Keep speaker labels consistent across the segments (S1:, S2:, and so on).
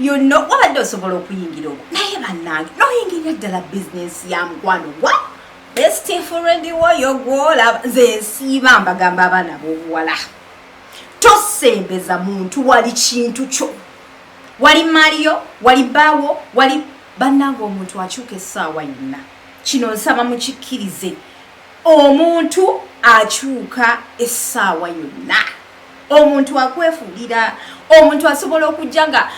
S1: You know, wabadde osobola okuyingira okwo, naye bannange noyingirira ddala bizinensi ya mukwano gwa best friend woyo gwolaba. Nze nsiiba mbagamba abaana b'obuwala, tosembeza muntu wali kintu kyo, wali maaliyo, wali bbaawo, wali bannange. Omuntu akyuka essaawa yonna. Kino nsaba mukikkirize, omuntu akyuka essaawa yonna. Omuntu akwefuulira, omuntu asobola okujja nga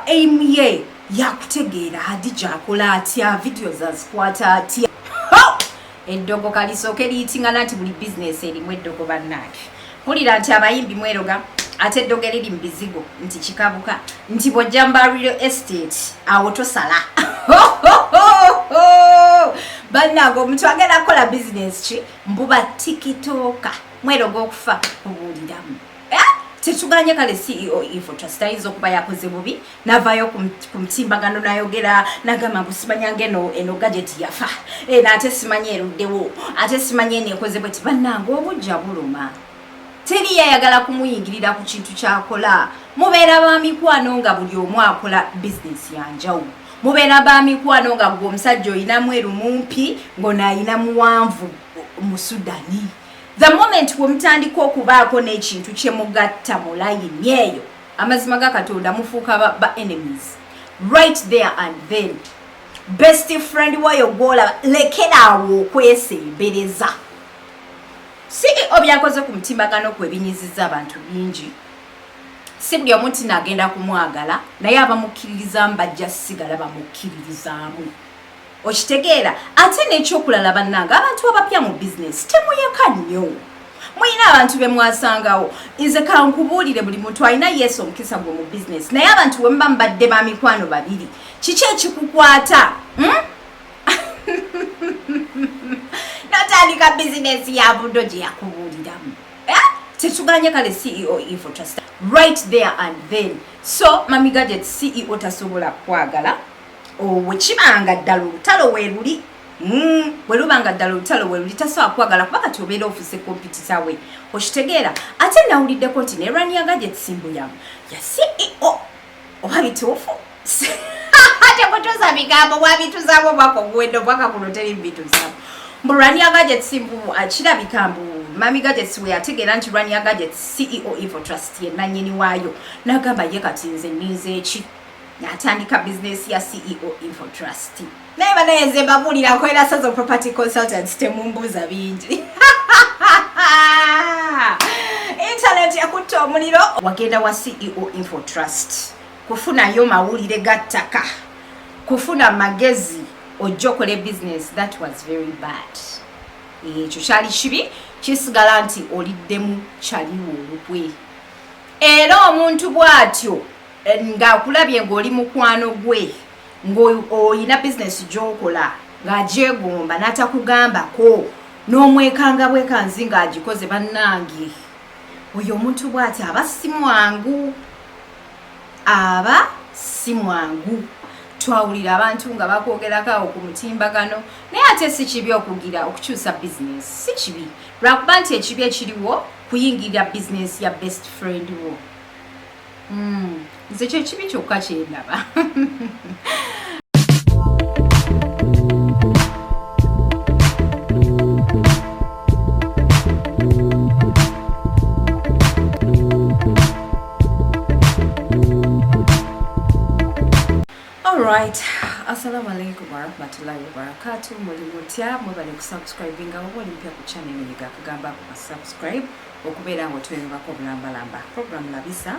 S1: aim ye yakutegeera Hadija akola atya, videos azikwata atya. Eddogo kalisooke liyitingana nti buli bizinesi erimu eddogo. Bannange, mpulira nti abayimbi mweroga, ate eddogo eriri mu bizigo nti kikabuka, nti bw'ojja mba real estate awo tosala. Bannange, omuntu agenda kukola bizinesi ki? Mbuba TikToker mweroga okufa obuuliramu. Tetuganye kale CEO Infotrust ayinza okuba yakoze bubi navaayo ku mutimbagano nayogera nagamba mbu simanyanga eno gadget yafa eno, ate simanya eruddewo, ate simanya eno ekoze bweti. Bannange, obujja buluma, teri yayagala kumuyingirira ku kintu kyakola. Mubeera ba mikwano nga buli omu akola bizinesi yanjawulo. Mubeera ba mikwano nga gwe omusajja olina mweru mumpi, ng'ono ayina muwanvu mu Sudani. The moment we mutandika okubaako n'ekintu kye mugatta mu layini eyo, amazima ga Katonda, mufuuka ba enemies right there and then. Best friend wayo gwolaba, lekeraawo okwesembereza. CEO byakoze ku mutimbagano kwe binyiziza abantu bingi. Si buli omu nti naagenda kumwagala, naye abamukkiririzaamu bajja sigala bamukkiririzaamu, okitegeera? Ate n'ekyokulala bannange, abantu abapya mu bizinesi temuyaka nnyo, muyina abantu be mwasangawo. Nze kankubuulire, buli muntu alina yesu omukisa gwe mu bizinesi, naye abantu we muba mubadde ba mikwano babiri, kiki ekikukwata, Notandika bizinesi ya buddo gye yakubuuliramu. Tetuganye kale CEO Infotrust right there and then. So Mami Gadget, CEO tasobola kwagala wekibanga ddala olutalo weeruli. Bwe luba nga ddala olutalo weeruli, tasobola kwagala kuba kati obeera ofuse competitor we, okitegeera? Ate nawuliddeko nti ne Rania Gadgets mbuyamu ya CEO, oba bituufu? Tekutuza bigambo, bwabituzaamu omwaka oguwedde, omwaka guno teri bituzamu. Mbu Rania Gadgets, mbu kirabika mbu Mami Gadgets we yategeera nti Rania Gadgets CEO Infotrust ye nannyini waayo, n'agamba ye kati nze nninze eki, n'atandika bizinesi ya CEO Infotrust. Naye banaye, nze mbabuulira, nkolera Sazo Property Consultants, temumbuuza bingi. Internet yakutta omuliro. Wagenda wa CEO Infotrust kufunayo mawulire ga ttaka, kufuna magezi ojja okole business. That was very bad. Ekyo kyali kibi, kisigala nti oliddemu kyaliwo olukwe. Era omuntu bw'atyo ng'akulabye ng'oli mukwano gwe, ng'olina bizinesi gy'okola, ng'agyegomba n'atakugambako, n'omwekanga bwekanzi ng'agikoze, bannange, oyo omuntu bw'ati aba si mwangu, aba si mwangu. Twawulira abantu nga bakwogerako awo ku mutimbagano, naye ate si kibi okugira okukyusa bizinesi, si kibi, lwakuba nti ekibi ekiriwo kuyingirira bizinesi ya best friend wo. Nze kyekibi kyokka kyendaba. Alright, assalamu alaikum warahmatullahi wabarakatuh. Muli mutya? Mwebale kusubscribinga. Oba oli mpya ku channel, nyiga akagamba ako ka subscribe okubeera nga otweyungako obulambalamba. Program Labisa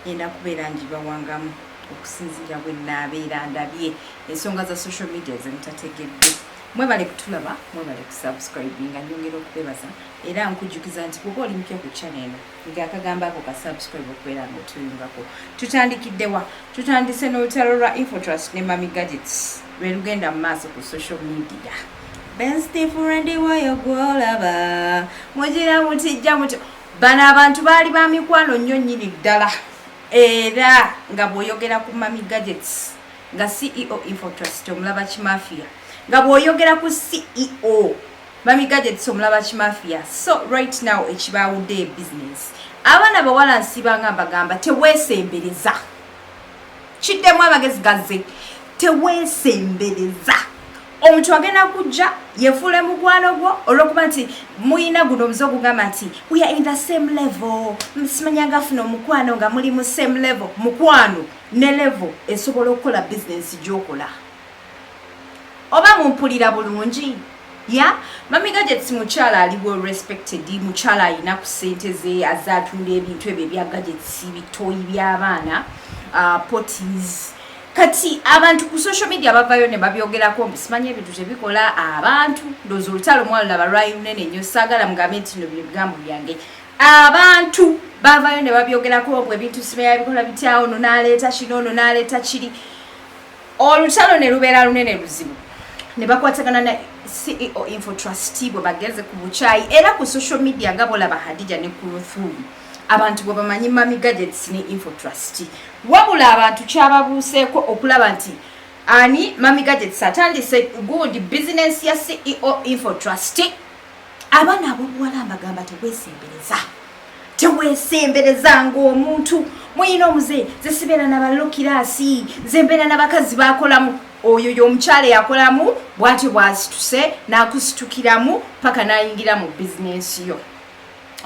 S1: ngenda kubeera ngibawangamu okusinziira bwe naabeera ndabye ensonga za social media ze mutategedde. Mwebale kutulaba, mwebale kusubscribinga, nyongera okubebaza. Era nkujjukiza nti bw'oba oli mpya ku channel eno, nyiga akagamba ako ka subscribe okubeera nga otuyungako. Tutandikiddewa? Tutandise n'olutalo lwa Infotrust ne Mami Gadgets lwe lugenda mu maaso ku social media. Best friend wayo gwolaba, mugira mutijja muti bano abantu baali ba mikwano nnyo nnyini ddala. Era nga bw'oyogera ku Mami Gadgets, nga CEO Infotrust omulaba kimafia, nga bw'oyogera ku CEO Mami Gadgets omulaba kimafia. So right now ekibaawudde business. Abaana bawala, nsibanga mbagamba, teweesembereza. Kiddemu amagezi gazze. Teweesembereza. Omuntu agenda kujja yefuule mukwano gwo olwokuba nti muyina guno omuze ogugamba nti we are in the same level. Simanya nga afuna omukwano nga muli mu same level. Mukwano ne level esobola okukola bizinensi gy'okola. Oba mumpulira bulungi? Ya Mami Gadgets mukyala ali well respected, mukyala alina ku ssente ze, azze atunda ebintu ebyo ebya gadgets, bitoyi by'abaana, potties. Kati abantu ku social media bavayo ne babyogerako mbu simanyi ebintu tebikola. Abantu ndowooza olutalo mwalulaba lwali lunene nnyo. Saagala mugambe nti no bino bigambo byange. Abantu bavayo ne babyogerako mbu ebintu simanya bikola bitya, ono n'aleeta kino, ono n'aleeta kiri, olutalo ne lubeera lunene luzibu, ne bakwatagana na CEO Infotrust bwe bagenze ku bukyayi. Era ku social media nga bolaba Hadija ne Kuruthum, abantu bwe bamanyi Mami Gadgets ne Infotrust. Wabula abantu kyababuuseeko okulaba nti ani Mami Gadgets atandise gundi business ya CEO Infotrust. Abaana ab'obuwala mbagamba, teweesembereza, teweesembereza ng'omuntu muyina omuze. Nze sibeera nabalokiraasi, nze mbeera n'abakazi bakolamu. Oyo y'omukyala eyakolamu bw'atyo bw'asituse n'akusitukiramu paka n'ayingira mu bizinensi yo.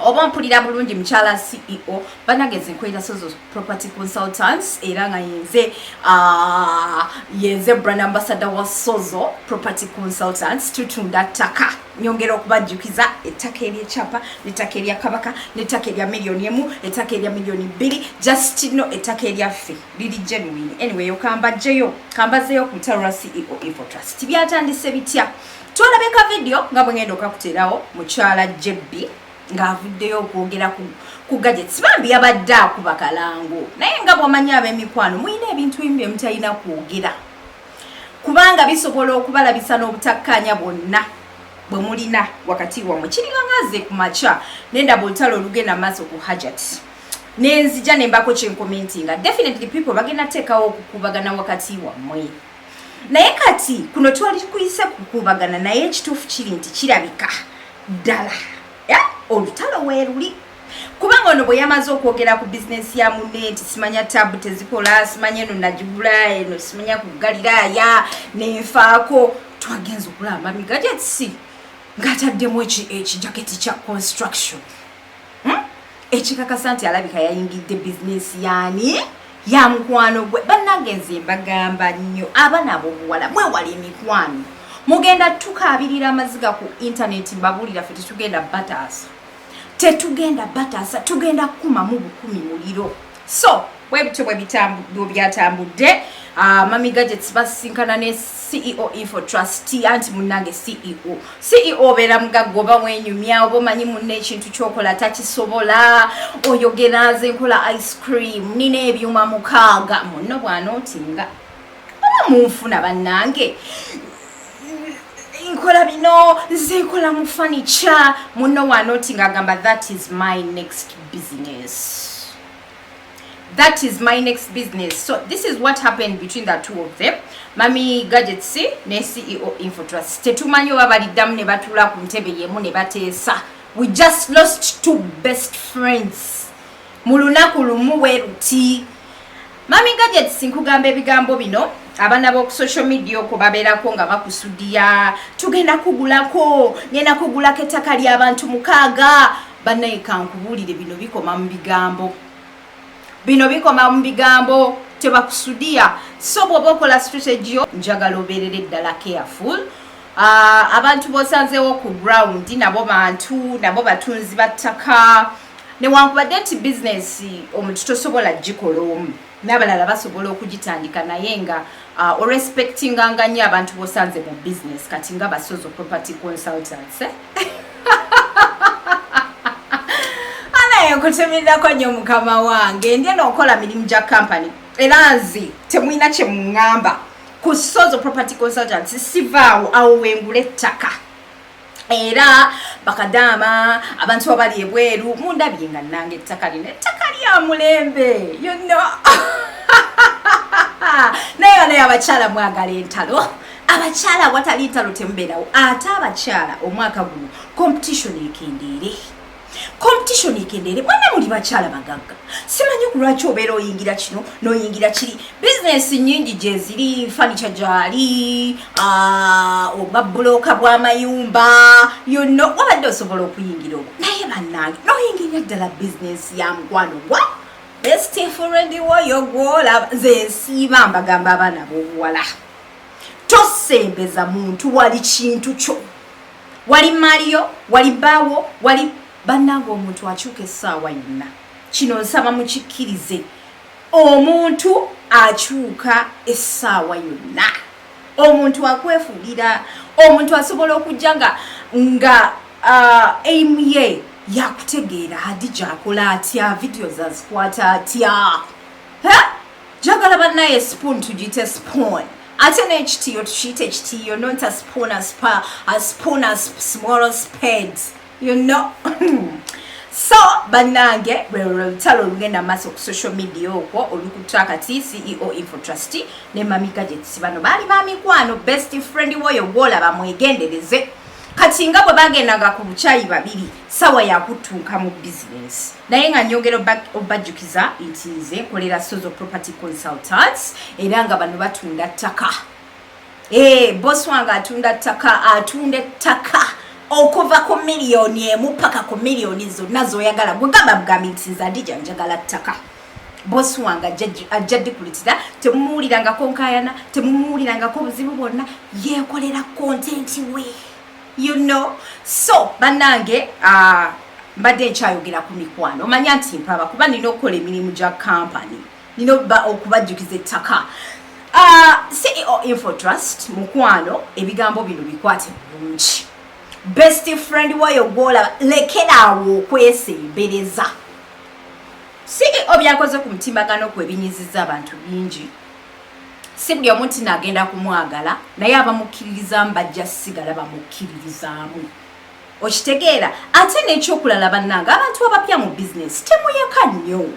S1: Oba mpulira bulungi, mukyala CEO? Banagezi, nkwera Sozo Property Consultants, era nga yenze brand ambassador wa Sozo Property Consultants. Tutunda ttaka. Nyongera okubajjukiza ettaka eryekyapa, nettaka erya Kabaka, nettaka erya 1 million, ettaka erya 2 million. Just no ettaka eryaffe liri genuine. Anyway, okambajjeyo, kambazeyo ku lutalo lwa CEO Infotrust. Byatandise bitya? Twalabye ka video nga bwe ngenda okakuteerawo, mukyala Jebbi ng'avuddeyo okwogera ku gadgets. Bambi yabadde akuba kalango, naye nga bw'omanyi ab'emikwano mulina ebintu ebimu bye mutalina kwogera kubanga bisobola okubalabisa n'obutakkaanya bwonna bwe mulina wakati wammwe. Kiringa nga nze ku makya nendaba olutalo olugenda maaso ku Hajat, nenzija nembako kyenkomentinga, definitely people bagenda teekawo okukubagana wakati wammwe. Naye kati kuno twali kuyise kukubagana, naye ekituufu kiri nti kirabika ddala olutalo weeruli, kubanga ono bwe yamaze okwogera ku bizinesi ya munne nti simanya tap tezikola, simanya eno nagigula eno, simanya ku Galiraaya nenfaako, twagenza okulaba Mami Gadgets ng'ataddemu ekijaketi kya construction, Ekikakasa nti alabika yayingidde bizinesi yaani ya mukwano gwe. Bannange, nze mbagamba nnyo, abaana ab'obuwala, mwewala emikwano. Mugenda tukaabirira amaziga ku intaneti. Mbabuulira, ffe tetugenda bataasa, tetugenda bataasa, tugenda kukumamu bukumi muliro. So bwe bityo bwe byatambudde. Mami Gadgets basinkana ne CEO Info Trust. Anti munnange CEO obeera mugagga, oba wenyumya, oba omanyi munna ekintu kyokola takisobola. Oyogera nze nkola ice cream, nina ebyuma 6, munno bwanootinga oba munfuna. Bannange, nkola bino, nze nkola mu furniture. Munno wanootinga agamba, "That is my next business, that is my next business." So this is what happened between the two of them, Mami Gadgets ne CEO Infotrust. Tetumanyi oba baliddamu ne batuula ku ntebe yemu ne bateesa. We just lost two best friends mu lunaku lumu we luti. Mami Gadgets, nkugamba ebigambo bino, abaana b'oku social media okwo babeerako nga bakusudiya, tugenda kugulako, ngenda kugulako ettaka ly'abantu 6. Bannaye, kankubuulire, bino bikoma mu bigambo, bino bikoma mu bigambo, tebakusudiya. So bw'oba okola strategy yo, njagala obeerere ddala careful. Abantu b'osanzeewo ku ground nabo bantu, nabo batunzi ba ttaka. Newankubadde nti bizinesi omuntu tosobola gikola omu, n'abalala basobola okugitandika, naye nga orespectinganga nnyo abantu b'osanze mu business. Kati nga Basozo Property Consultants, eh? Anaye nkutumirirako nnyo mukama wange, ndi eno okola mirimu gya company, era nze temulina kye muŋŋamba ku Sozo Property Consultants. Sivaawo awo wengula ettaka. Era bakadaama, abantu abali ebweru, mundabye nga nnanga ettaka lino, ettaka lya mulembe. Naye abakyala mwagala entalo. Abakyala awatali ntalo temubeerawo. Ate abakyala omwaka guno competition ekendeere. Competition ekendeere. Mwana, muli bakyala bagagga, simanyi ku lwaki obeera oyingira kino n'oyingira kiri. Bizinesi nyingi gyeziri, furniture gyali, obwa bulooka bw'amayumba yonno wabadde osobola okuyingira obwo, naye bannange, n'oyingirira ddala bizinesi ya mukwano gwa best friend woyo gwolaba. Nze nsiiba mbagamba, abaana b'obuwala, tosembeza muntu wali kintu kyo, wali maaliyo, wali bbaawo, wali. Bannange, omuntu akyuka essaawa yonna. Kino nsaba mukikkirize, omuntu akyuka essaawa yonna, omuntu akwefuulira, omuntu asobola okujja nga aim ye yakutegeera Hadija akola atya, videos azikwata atya. Jagala bannaye, spoon tugiyite spoon, ate n'ekitiyo tukiyite ekitiyo, not a spoon, a spoon, a small spade. So bannange, lwe lutalo olugenda maaso ku social media okwo olukutta kati CEO Infotrust ne Mami Gadgets. Bano baali ba mikwano, best friend woyo gwolaba mwegendereze. Kati nga bwe bagendanga ku bukyayi babiri, sawa yakuttuuka mu bizinesi. Naye nga nyongera obajjukiza nti nze nkolera Sozo Property Consultants, era nga bano batunda ttaka. Boss wange atunda ttaka, atunda ettaka okuva ku miliyoni 1 paka ku miliyoni zonna zoyagala. Gwegamba bugambi nti nze Adija njagala ttaka, boss wange ajja dikuletera. Temumuwulirangako nkayana, temumuwulirangako buzibu bwonna, yeekolera content we. So bannange, mbadde nkyayogera ku mikwano. Omanya nti mpaba kuba nina okukola emirimu gya kampany, nina okubajjukiza ettaka. CEO Infotrust, mukwano, ebigambo bino bikwate bulungi. Best friend wayo gwolaba, lekeraawo okwesembereza. CEO byakoze ku mutimbagano kwe binyiziza abantu bingi. Si buli omu nti naagenda kumwagala, naye abamukkiririzaamu bajja sigala bamukkiririzaamu, okitegeera? Ate n'ekyokulala bannange, abantu abapya mu bizinesi, temuyaka nnyo,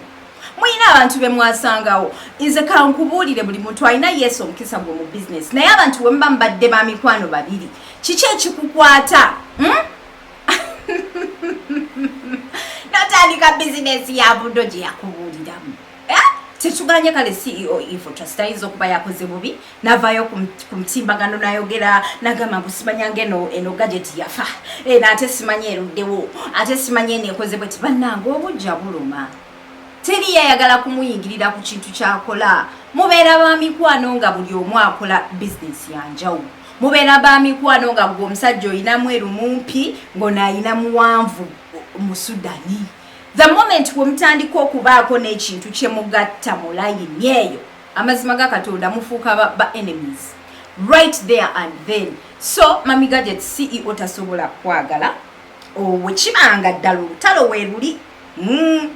S1: muyina abantu be mwasangawo. Nze kankubuulire, buli muntu alina yesu omukisa gwe mu bizinesi, naye abantu we muba mubadde ba mikwano babiri, kiki ekikukwata, Notandika bizinesi ya buddo gye yakubuuliramu. Eh? Tetuganye kale CEO Infotrust ayinza okuba yakoze bubi, navaayo ku mutimbagano nayogera nagamba ngu simanyanga eno gadget yafa, eno ate simanyi eruddewo, ate simanyi eno ekoze bweti. Bannange, obujja buluma, teri yayagala kumuyingirira ku kintu kyakola. Mubeera ba mikwano nga buli omu akola bizinesi yanjawulo. Mubeera ba mikwano nga gwe omusajja olina mweru mumpi, ng'ono ayina muwanvu mu Sudani. The moment we mutandika okubaako n'ekintu kye mugatta mu layini eyo, amazima ga Katonda, mufuuka ba enemies right there and then. So Mami Gadget, CEO tasobola kwagala. Wekibanga ddala olutalo weeruli,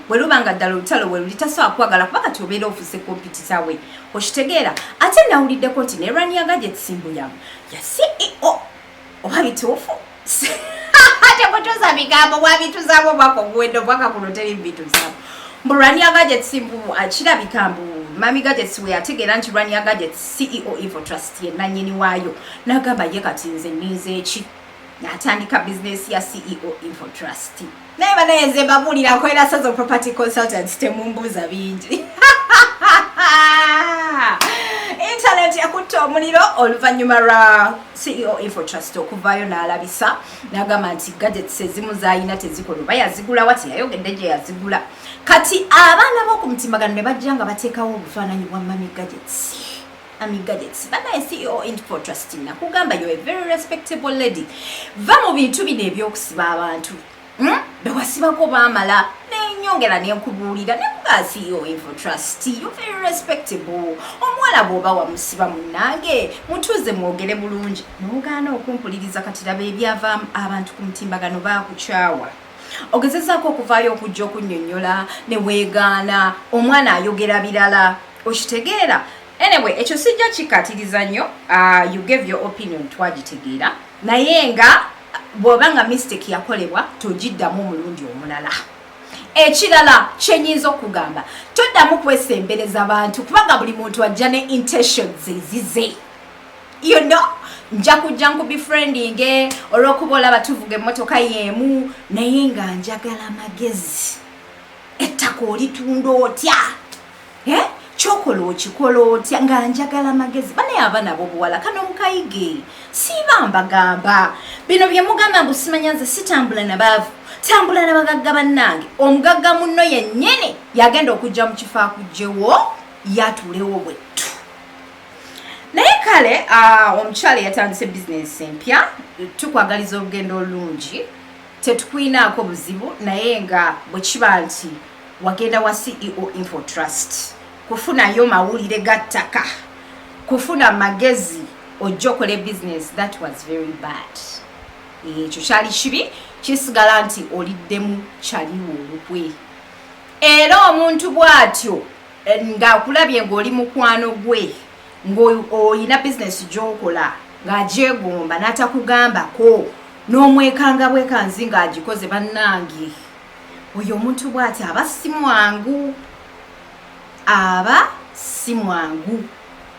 S1: bwe lubanga ddala olutalo weeruli, tasobola kwagala kuba kati obeera ofuse competitor we, okitegeera? Ate nawuliddeko nti ne Rania Gadgets mbu ya CEO, oba bituufu? Tekutuusa bigambo, bwabituzaamu omwaka oguwedde, omwaka kuno teri bituuzaamu. Mbu Rania Gadgets, mbu kirabika mbu Mami Gadgets we yategeera nti Rania Gadgets CEO Infotrust ye nannyini waayo, n'agamba ye kati nze nninze eki, n'atandika bizinesi ya CEO Infotrust. Naye banaye, nze mbabuulira, nkolera Sazo Property Consultants, temumbuuza bingi. Internet yakutta omuliro oluvannyuma lwa CEO Infotrust okuvaayo n'alabisa n'agamba nti gadgets ezimu z'ayina tezikola, oba yazigula wa, teyayogedde gye yazigula. Kati abaana b'oku mutimbagano ne bajja nga bateekawo obufaananyi bwa Mami Gadgets. Mami Gadgets, banaye, CEO Infotrust, nakugamba, you're a very respectable lady. Va mu bintu bino ebyokusiba abantu. Bewasibako baamala nenyongera nenkubuulira nekuga, CEO Infotrust, you very respectable. Omuwala bw'oba wamusiba, munnange, mutuuze mwogere bulungi, nogaana okumpuliriza. Kati laba ebyava, abantu ku mutimbagano baakukyawa. Ogezezaako okuvaayo okujja okunnyonnyola ne weegaana, omwana ayogera birala, okitegeera? Anyway, ekyo sijja kikatiriza nnyo. You gave your opinion, twagitegeera, naye nga bw'oba nga mistake yakolebwa, togiddamu omulundi omulala. Ekirala kyenyinza okugamba, toddamu kwesembereza bantu, kubanga buli muntu ajja ne intentions ezize. Nja kujja nkubefriendinge olw'okuba olaba tuvuga emmotoka y'emu, naye nga njagala magezi. Ettaka olitunda otya? Eh? Kyokola okikola otya? Nga njagala magezi. Banaye abaana ab'obuwala, kano mukayige. Siiba mbagamba bino bye mugamba mbu simanya nze sitambula na baavu, tambula na bagagga. Bannange, omugagga munno yennyini yagenda okujja mu kifo akugjewo yatuulewo bwettu. Naye kale, omukyala yatandise bizinesi empya, tukwagaliza olugendo olulungi, tetukwinaako buzibu. Naye nga bwe kiba nti wagenda wa CEO Info Trust kufunayo mawulire ga ttaka, kufuna magezi ojja okole business, that was very bad. Ekyo kyali kibi. Kisigala nti oliddemu kyaliwo olukwe. Era omuntu bw'atyo ng'akulabye ng'oli mukwano gwe, ng'olina bizinesi gy'okola, ng'agyegomba n'atakugambako, n'omwekanga bwekanzi ng'agikoze, bannange, oyo omuntu bw'ati aba si mwangu, aba si mwangu.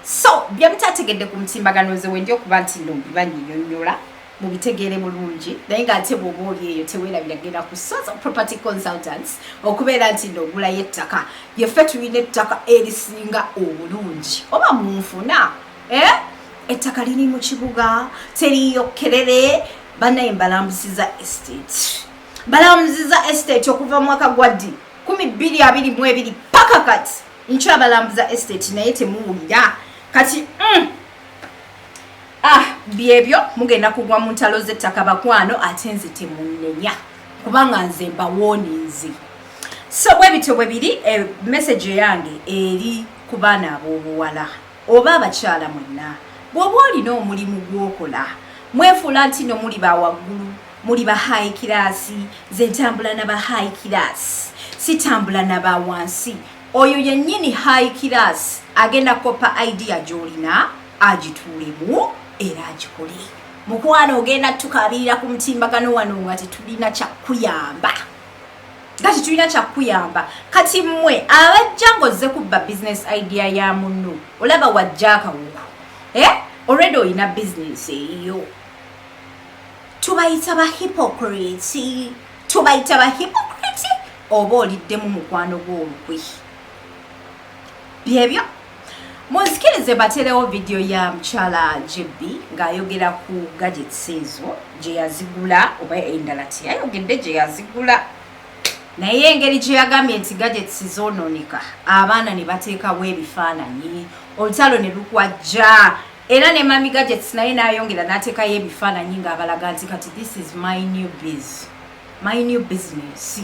S1: So bye mutategedde ku mutimbagano, nze wendi okuba nti no mbibanyinyonnyola mubitegeere bulungi. Naye ng'ate bw'oba oli eyo, teweerabira genda ku Source Property Consultants okubeera nti noogulayo ettaka. Yeffe tulina ettaka erisinga obulungi oba munfuna, eh? Ettaka liri mu kibuga, teriyo kerere. Bannaye, mbalambusiza estate, balambusiza estate okuva mu mwaka gwa ddi 2022 paka kati nkyabalambuza estate, naye temuwulira kati. Ah, byebyo, mugenda kugwa mu ntalo z'ettaka, bakwano, ate nze temunnenya kubanga nze mbawooninze. So bwe bityo bwe biri. Message eyange eri ku baana ab'obuwala oba abakyala mwenna, bw'oba olina omulimu gw'okola, mwefuula nti no muli ba waggulu, muli ba high class. Nze ntambula na ba high class, sitambula na ba wansi. Oyo yennyini high class agenda kopa idea gy'olina, agituulemu era agikole. Mukwano, ogenda tukabirira ku mutimbagano wano nga tetulina kyakuyamba, nga tetulina kyakuyamba. Kati mmwe abajja ng'ozze kubba business idea ya munno, olaba wajja akawuku, eh? Already olina business eyiyo. Tubayita ba hypocrite, tubayita ba hypocrite. Oba oliddemu mukwano gw'olukwe. Byebyo. Munzikirize baterewo vidiyo ya mukyala Jebbi ng'ayogera ku gadgets ezo gye yazigula, oba endala teyayogedde gye yazigula, naye engeri gye yagambye nti gadgets zoonooneka, abaana ne bateekawo ebifaananyi, olutalo ne lukwajja, era ne Mami Gadgets naye n'ayongera n'ateekayo ebifaananyi ng'abalaga nti kati this is my new biz, my new business.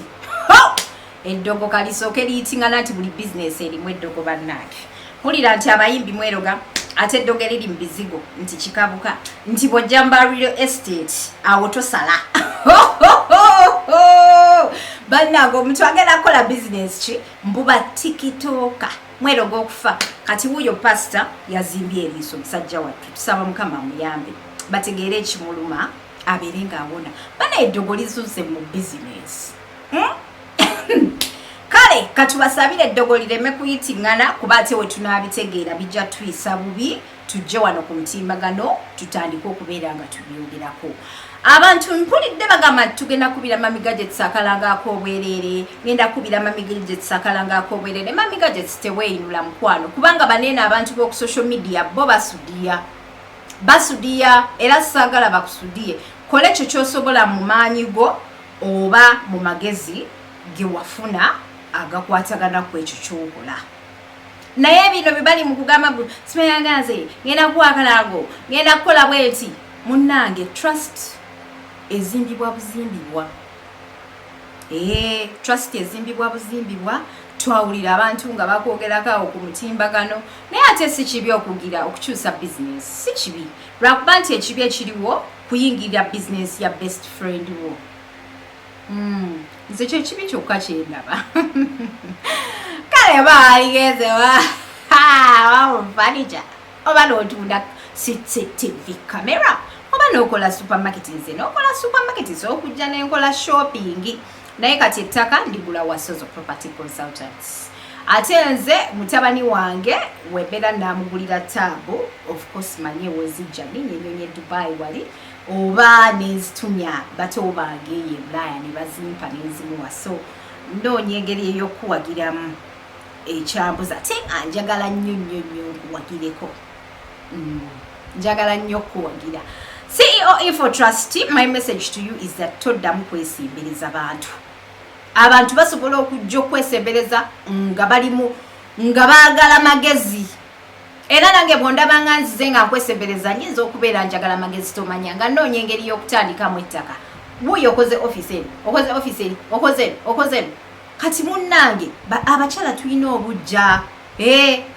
S1: Eddogo kalisooke liyitingana nti buli bizinesi erimu eddogo. Bannange, mpulira nti abayimbi mweroga, ate eddogo eriri mu bizigo nti kikabuka, nti bw'ojja mba real estate awo tosala. Bannange, omuntu agenda kukola bizinesi ki? Mbuba TikToker, mweroga okufa. Kati wuuyo pasita yazimbye eriiso musajja wattu. Tusaba Mukama amuyambe, bategeere ekimuluma, abeere ng'awona. Bana, eddogo lisuuse mu bizinesi. Kale katubasabire eddogo lireme kuyitiŋŋana, kuba ate we tunaabitegeera bijja tuyisa bubi. Tujje wano ku mutimbagano tutandike okubeera nga tubyogerako. Abantu mpulidde bagamba nti tugenda kubira Mami Gadgets akalanga ak'obwereere, ngenda kubira Mami Gadgets akalanga ak'obwereere. Mami Gadgets, teweeyinula mukwano, kubanga baneeno abantu b'oku social media bo basudiya, basudiya, era saagala bakusudiye. Kola ekyo kyosobola mu maanyi go oba mu magezi ge wafuna agakwatagana ku ekyo kyokola. Naye bino bye bali mu kugamba mbu simayanga, nze ngenda kuwa akalango, ngenda kukola bwenti, munnange, trust ezimbibwa buzimbibwa. Ee, trust ezimbibwa buzimbibwa. Twawulira abantu nga bakwogerako awo ku mutimbagano, naye ate si kibi okugira okukyusa bizinesi, si kibi, lwakuba nti ekibi ekiriwo kuyingirira bizinesi ya best friend wo. Nze kyekibi kyokka kyendaba. Kale baaligenze wamufanica oba n'otunda CCTV camera oba n'okola supermarket, nze n'okola supermarket sokujja nenkola shopping. Naye kati ettaka ndigula wa Sozo Property Consultants. Ate nze mutabani wange wembeera namugulira taabu, of course manye wezijja, ninnya ennyonyi e Dubai wali oba nenzitumya bato bange eyo e Bulaaya ne bazimpa nenzimuwa. So ndoonya engeri ey'okuwagiramu ekyambuza, ate nga njagala nnyo nnyo nnyo nkuwagireko. Njagala nnyo okuwagira CEO Info Trust. My message to you is that toddamu kwesimbereza bantu. Abantu basobola okujja okwesembereza nga balimu nga baagala magezi, era nange bwondabanga nzize nga nkwesembereza, nyinza okubeera njagala magezi. Tomanya nga nnoonya engeri y'okutandikamu ettaka. Wuuyo okoze office eno, okoze office eri, okoze eno, okoze eno. Kati munnange, abakyala tulina obujja,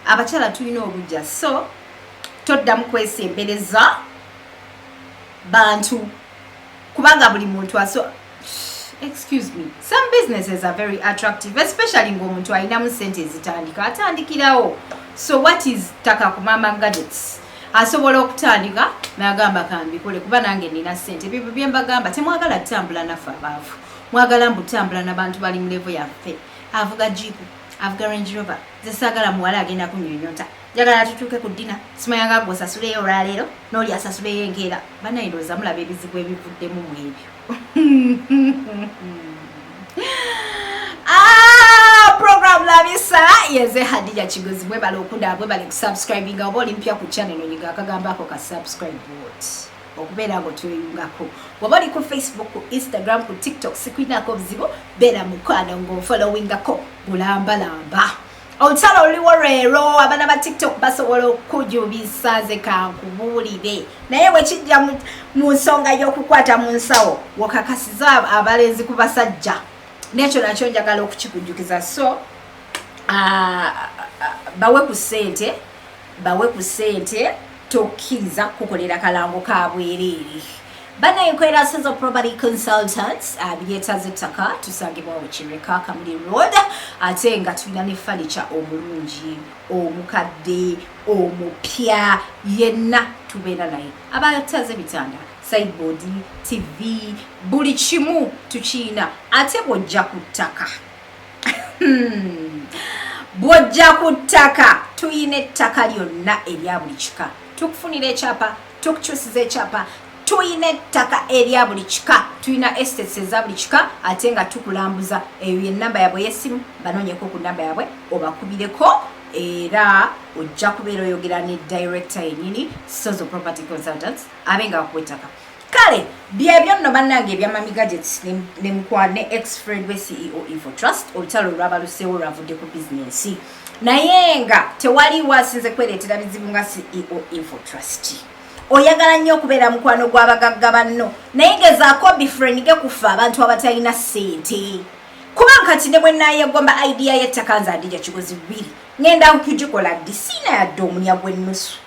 S1: abakyala tulina obujja. So toddamu kwesembereza bantu, kubanga buli muntu aso, excuse me, some businesses are very attractive, especially ng'omuntu alinamu sente ezitandika, atandikirawo. So what is ttaka ku Mama Gadgets? Asobola okutandika n'agamba, "Kambikole kuba nange nina sente." Bibyo byembagamba, temwagala tutambula naffe abaavu, mwagala mbutambula n'abantu bali mu level yaffe. Avuga Jeep, avuga Range Rover. Nze saagala muwala agenda kunyonyota, njagala tutuuke ku dinner, simanyanga gwe osasuleyo olwaleero n'oli asasuleyo enkeera. Banaye, ndowooza mulaba ebizibu ebivuddemu mu ebyo. Ah, program Labisa, yeze Hadija Kigozi. Mwebale okundaba, mwebale kusubscribinga. Oba oli mpya ku channel, onyiga akagambo ako ka subscribe bot okubeera nga otweyungako. Waba oli ku Facebook, ku Instagram, ku TikTok, sikulinako obuzibu, beera mukwano ng'ofollowingako bulambalamba. Olutalo oluliwo leero, abaana ba TikTok basobola okukujubisa, nze kankubuulire. Naye bwekijja mu nsonga y'okukwata mu nsawo, wakakasiza abalenzi ku basajja, nekyo nakyo njagala okukikujjukiza. So bawe ku ssente, bawe ku ssente, tokkiriza kukolera kalango ka bwereere. Banaye, nkolera Senzo Property Consultants, biryetaza ettaka. Tusangibwawo Kireka, Kamuli Road, ate nga tulina ne furniture omulungi, omukadde, omupya, yenna tubeera naye. Abataza ebitanda, sideboard, TV, buli kimu tukiina. Ate bw'ojja ku ttaka, bw'ojja ku ttaka, tuyina ettaka lyonna erya buli kika. Tukufunira ekyapa, tukukyusiza ekyapa. Tuyina ettaka erya buli kika, tulina estates eza buli kika, ate nga tukulambuza. Eyo yenamba yabwe yesimu, banoonyeko ku namba yabwe obakubireko, era ojja kubeera oyogera ne director yenyini, Sozo Property Consultants, abe nga bakuwa ettaka. Kale byebyo nno bannange ebya Mami Gadgets ne mukwa ne ex friend we CEO Info Trust. Olutalo olwabaluseewo lwavudde ku bizinensi, naye nga tewaliwo asinze kwereetera bizibu nga CEO Info Trust. Oyagala nnyo okubeera mukwano gw'abagagga banno, naye gezaako befriendinge kufa abantu abatalina ssente, kuba kati ne bwe naayegomba idea y'ettaka, nze Adija Kigozi bbiri ŋŋenda kugikola ddi? Siina yadde omunya gw'ennusu.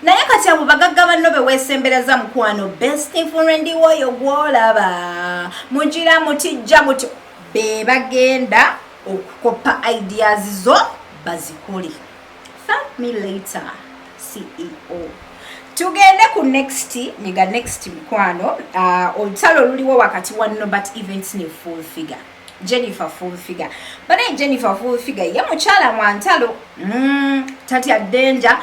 S1: Naye kati abo bagagga banno be weesembereza, mukwano, best friend woyo gw'olaba mugira mutijja muti, be bagenda okukopa ideas zo bazikole. Thank me later, CEO. Tugende ku next, nyiga next mukwano. Olutalo oluliwo wakati wa Nobert Events ne Full Figure, Jennifer Full Figure. Banaye, Jennifer Full Figure ye mukyala mwantalo, tatya danger.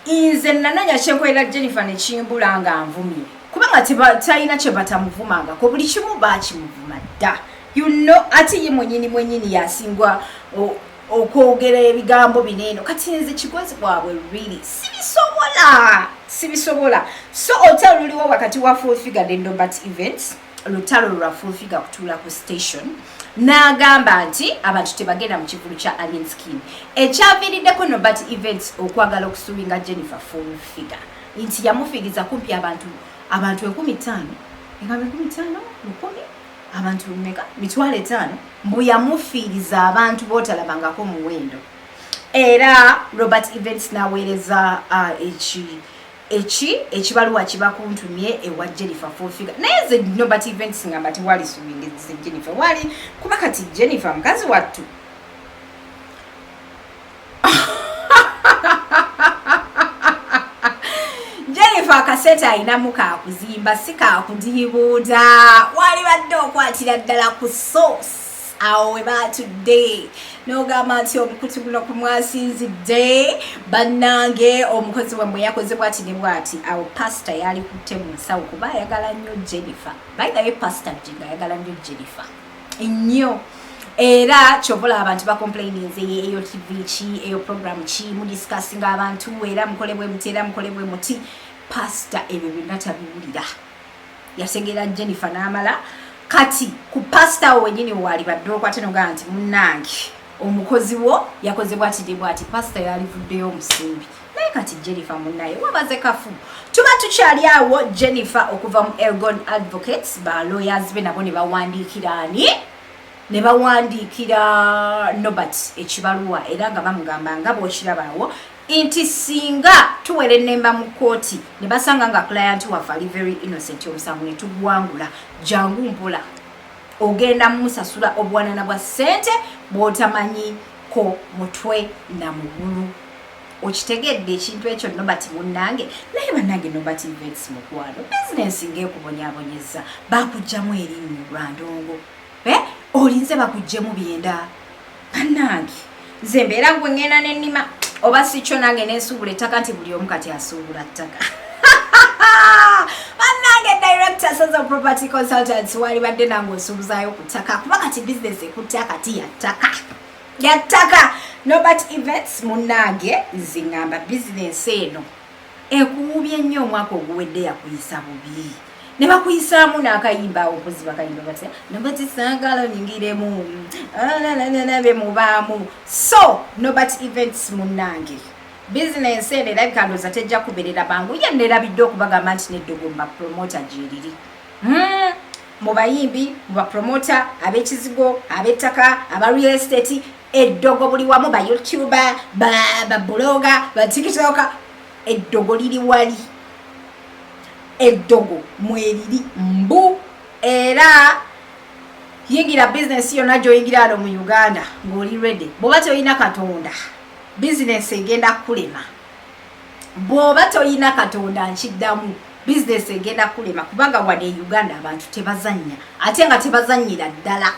S1: Nze nanonya kyenkolera Jennifer nekimbula nga nvumye, kubanga talina kye batamuvumangako, buli kimu bakimuvuma dda. Ate ye mwenyini mwenyini yasingwa okwogera ebigambo bino eno. Kati nze Kigozi bwabwe really sibisobola, sibisobola. So olutalo luliwo wakati wa Full Figure ne Nobert Events, lutalo lwa Full Figure kutuula ku station n'agamba nti abantu tebagenda mu kivulu kya Alien Skin, ekyaviiriddeko Nobert Events okwagala okusuinga Jennifer Full Figure nti yamufiiriza kumpi abantu 5000, engamba 5000, 1000, abantu meka, 500,000, mbu yamufiiriza abantu bootalabangako muwendo. Era Robert Events n'aweereza eki ekibaluwa kibakuntumye ewa Jennifer Full Figure. Naye nze Nobert Events ngamba tewali suingeze Jennifer wali, kuba kati Jennifer mukazi wattu. Jennifer akasente alinamu kakuzimba, si kakudiibuuda. Wali badde okwatira ddala ku source. Awo we baatudde n'ogamba nti omukutu guno kumwasinzidde bannange, omukozi wammwe yakoze bwati ne bwati. Awo pasita yali kutte mu nsawo kuba ayagala nnyo Jennifer. By the way, Pasita Jinga ayagala nnyo Jennifer nnyo, era kyovola abantu bacomplaininze eyo TV ki, eyo program ki, mudiscussinga abantu, era mukole bwe muti, era mukole bwe muti. Pasita ebyo byonna tabiwulira, yategeera Jennifer n'amala. Kati ku pasita wo wenyini waali badde okwate nogaa nti munnange omukozi wo yakoze bwati ne bwati, pasita yalivuddeyo omusimbi. Naye kati Jennifer munnaye wabaze kafu. Tuba tukyali awo, Jennifer okuva mu Elgon Advocates, ba lawyers be nabo ne bawandiikira ani, ne bawandiikira Nobert ekibaluwa, era nga bamugamba nga bw'okirabaawo nti singa tuwera ennemba mu kkooti ne basanga nga client waffe ali very innocent, omusango ne tuguwangula, jangu mpola ogenda mumusasula obuwanana bwa ssente bw'otamanyiko mutwe na mugulu. Okitegedde ekintu ekyo, Nobert munnange? Naye bannange, Nobert Events, mukwano, bizinensi ng'ekubonyaabonyeza, bakugjamu erinnyo lwandongo, eh? Olinze bakuggyemu byenda. Bannange, nze mbeera gwe ŋŋenda n'ennima, oba si kyo nange nensuubula ettaka, nti buli omu kati asuubula ttaka. Bannange, director Saza Property Consultants, wali badde nange osuubuzaayo ku ttaka, kuba kati bizinesi ekutte akati ya ttaka, ya ttaka. Nobert Events munnange, nze ŋŋamba bizinesi eno ekuwubye nnyo. Omwaka oguwedde yakuyisa bubi ne bakuyisaamu n'akayimba awo, mpozi bakayimba batya? Nobert saagala onyingiremu bemubaamu. So Nobert Events munnange, bizinensi eno erabika ndooza tejja kubeerera bangu. Ye neerabidde okubagamba nti neddogo mu bapromota gyeriri, Mu bayimbi, mu bapromota ab'ekizigo, ab'ettaka, aba real estate, eddogo buli wamu, ba youtuber, bablogger, ba tiktoker, eddogo liri wali, eddogo mweriri mbu. Era yingira bizinesi yonna gy'oyingira wano mu Uganda ng'oli ready. Bw'oba toyina Katonda, bizinesi egenda kukulema. Bw'oba toyina Katonda, nkiddamu, bizinesi egenda kulema, kubanga wadde e Uganda abantu tebazannya, ate nga tebazannyira ddala.